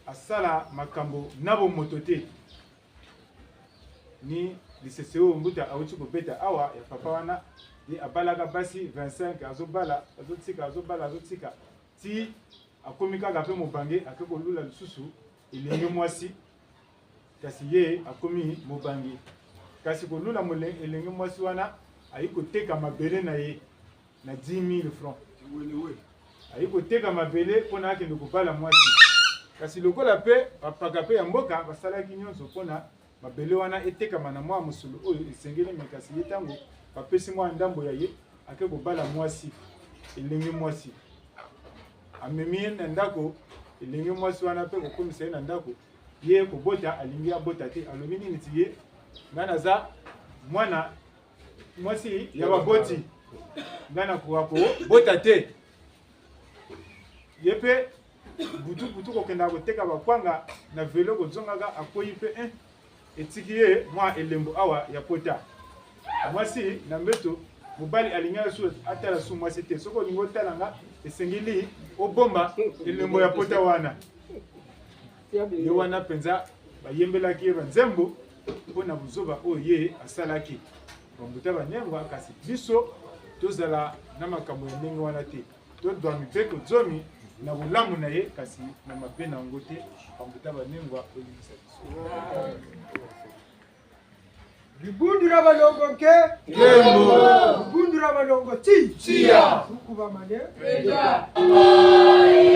asala makambo na bomoto te. Ni lisese oyo mbuta auti kobeta awa ya papa wana, ye abalaka basi vingt-cinq, azobala, azotika, azobala, azotika, ti akomi kaka mpe mobange, ake kolula lisusu elenge mwasi, kasi ye akomi mobange. Kasi kolula mole-, elenge mwasi wana, ayi koteka mabele na ye na dix mille francs. Ayi koteka mabele mpo na akende kobala mwasi. Kasi lokola mpe bampaka mpe ya mboka basalaki nyonso mpo na mabele wana etekama na mwa mosolo oyo esengeli, mais kasi ye, ntango bapesi mwa ndambo ya ye, ake kobala mwasi, elenge mwasi. Amemi ye na ndako, elenge mwasi wana mpe kokomisa ye na ndako. Ye kobota, alingi abota te. Alobi nini ti ye: "Ngai naza mwana mwasi ya baboti. Ngai nakoka kobota te." Ye mpe butu-butu kokenda koteka bakwanga na velo, kozongaka, akweyi mpe, eh, etiki ye mwa elembo awa ya pota. Mwasi na mbeto, mobali alingaka su atala su mwasi te. Soki olingi otala nga, esengeli obomba elembo ya pota wana. Ye wana mpenza bayembelaki ye banzembo mpo na buzoba oyo ye asalaki. Bambuta banengwa, kasi biso tozala na makambo ya ndenge wana te. Tozwa mibeko zomi na bolamu na ye, kasi na mabe na yango te. Bambuta banengwa, bolimbisa biso. Dibundu dia balongo nke. Nkembo. Dibundu dia balongo ti. Tiya. Buku bamane. Penda. Aye,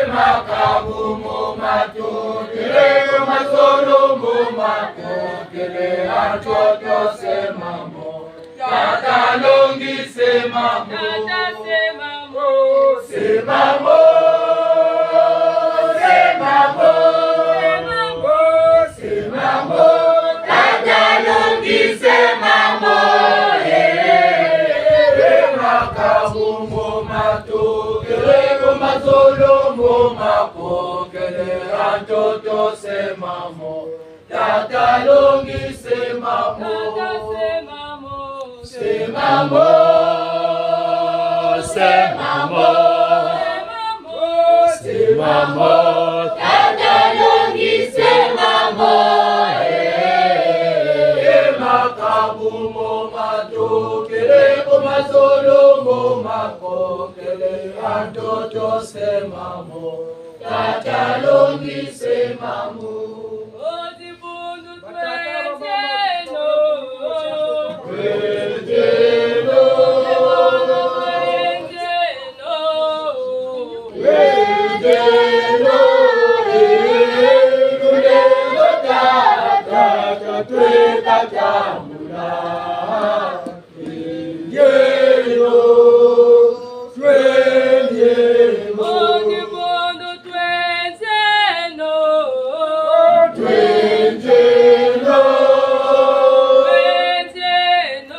makabu mo matokele, mazolo mo makokele, antoto se mamo. Tata Longi se mamo. Tata se mamo. Se mamo. Se mamo. Se mamo. Se mamo. Tata Longi se mamo. Eh, eh, makabu mo matokele, mazolo mo makokele, antoto se mamo. Tata Longi se mamo. Maman, c'est maman, tata Longi, c'est maman, eh, eh, makabu mo matokele, ko mazolo mo makokele, a ntoto c'est maman, tata Longi c'est maman. Twendeno, twendeno. Mu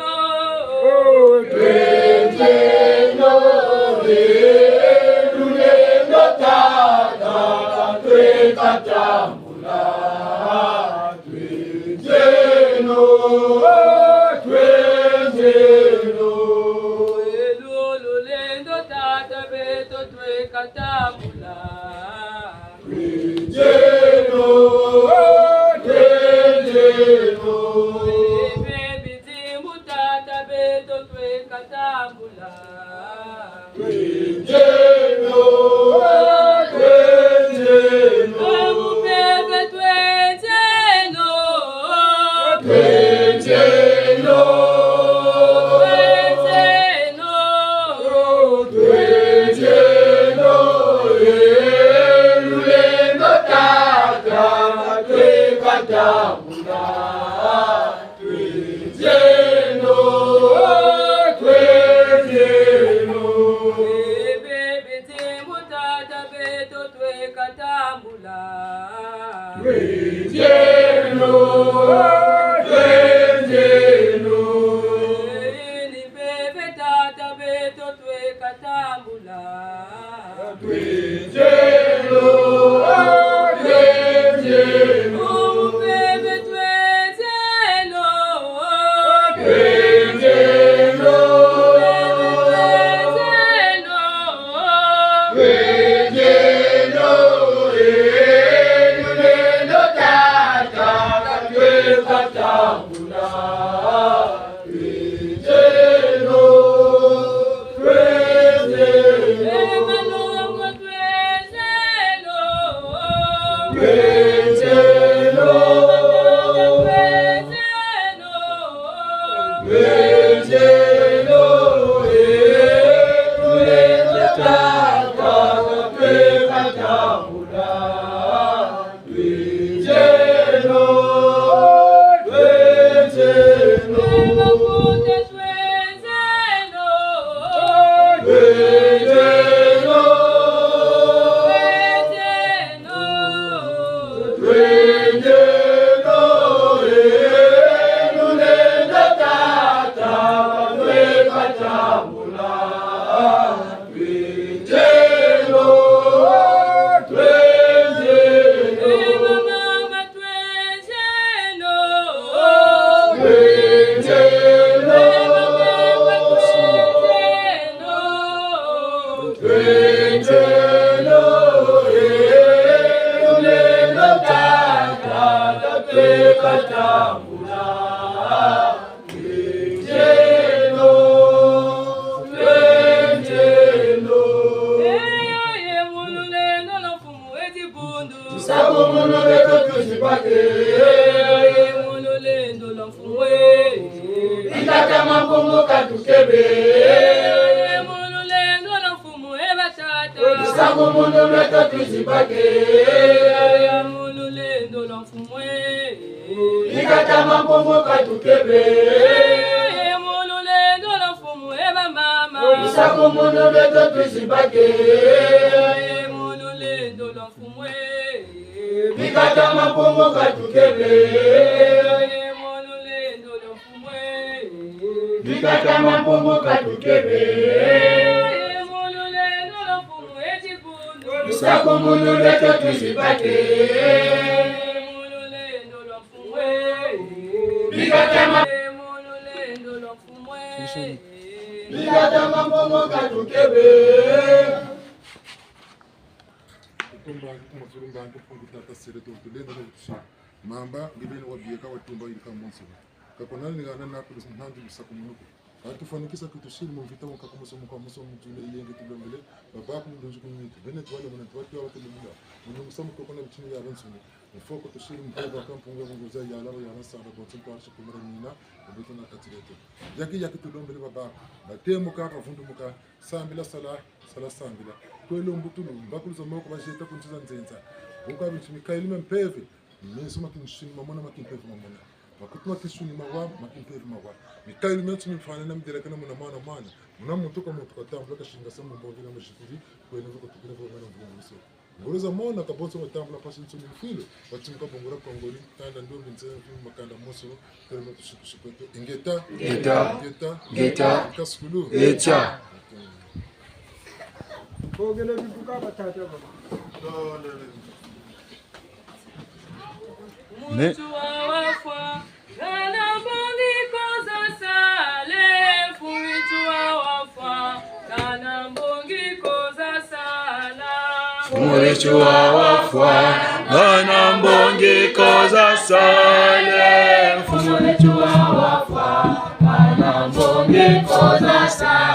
dibundu twendeno. Twendeno. Twendeno. Twendeno. Eh, lulendo tata, tweka tambula. Twendeno, twendeno. Elu lulendo tata beto tweka tambula. Twendeno, twendeno. Ebe bidimbu tata beto tweka tambula. Twendeno, twendeno. Bamupeve twendeno. Twendeno. Twendeno. Twendeno. Eh, lulendo tata, tweka tambula. Twendeno, twendeno. Ebe bidimbu tata beto tweka tambula. Twendeno, twendeno. Ni bebe tata beto tweka tambula. Twendeno, twendeno. Bebe twendeno. Twendeno. Twendeno. Twendeno, eh, lulendo tata, tweka tambula. Twendeno, twendeno. Eh, malongo twendeno. Twendeno. Twendeno. Twendeno, eh, lulendo tata, tweka tambula. Twendeno, twendeno. Twendeno. Twendeno. Twendeno, eh, lulendo tata, tweka tambula. Twendeno, twendeno. Mama, twendeno. Twendeno. Twendeno, eh, lulendo tata, tweka tambula. Twendeno, twendeno. Eh, eh, mu lulendo lwa mfumu e dibundu. Lusakumunu lweto twizi bake. Eh, mu lulendo lwa mfumu e. Bikata Mampungu katukebe. Eh, mu lulendo lwa mfumu e batata. Lusakumunu lweto twizi bake. Eh, mu lulendo lwa mfumu e. Bikata Mampungu katukebe. Eh, mu lulendo lwa mfumu e bamama. Lusakumunu lweto twizi bake. Eh, mu lulendo lwa mfumu e. Bikata Mampungu katukebe. Eh, mu lulendo lwa mfumu e. Bikata Mampungu katukebe. Eh, mu lulendo lwa mfumu e dibundu. Lusakumunu lweto twizi bake. Eh, mu lulendo lwa mfumu e. Bikata ma- Eh, mu lulendo lwa mfumu e. Bikata mambo mo katukebe. Tutumba, tutumba, tutumba, tutumba, tata sere, tulenda na kutusa. Mamba, ngibeni wabieka watumba yirika monso. Kakona ni ngana na kulusa ntandu lusakumunu ko. Kati tufwanikisa kutusiri mu mvita wa nkaka moso mu kwa moso mu dune yenge tulombele. Babaku mu ndunzi ku mitu. Bene twale muna twati wa tulombele. Munu musamu koko na bitini ya bansuni. Mfoko tusiri mpeva ka mpungu ya bunguza ya laba ya nasala bonso ntwari sikumira mina. Obeto na kati leto. Yaki yaki tulombele babaku. Batemuka, bavundumuka. Sambila sala, sala sambila. Kwelo mbutulu, mbakulu za moko bazeta ku nsi za nzenza. Buka bintu mikayulu mia mpeve. Meso ma kinsuni mamona, ma kimpeve mamona. Makutu ma kinsuni mawa, ma kimpeve mawa. Mikayulu mia nsuni mfana na midelakana muna mwana mwana. Muna muntu ka muntu katambula kasingasa mu mbongi na muzikiri. Kwelo vuko tukira vuko mwana mvungu mwiso. Ngolo za mona ka bonso batambula mpasi nsoni mfwilo, batimuka bongora kwa ngoli, tanda ndombi nzela mfwilo makanda moso, tele matu suku suku eto. Ingeta. Ingeta. Ingeta. Ingeta. Kasukulu. Ingeta. Kogele bibuka batata baba. Muntu wa wafwa, kana mbongi ko za sala, mfumu wetu wa wafwa, kana mbongi ko za sala. Mfumu wetu wa wafwa, kana mbongi ko za sala, mfumu wetu wa wafwa, kana mbongi ko za sala.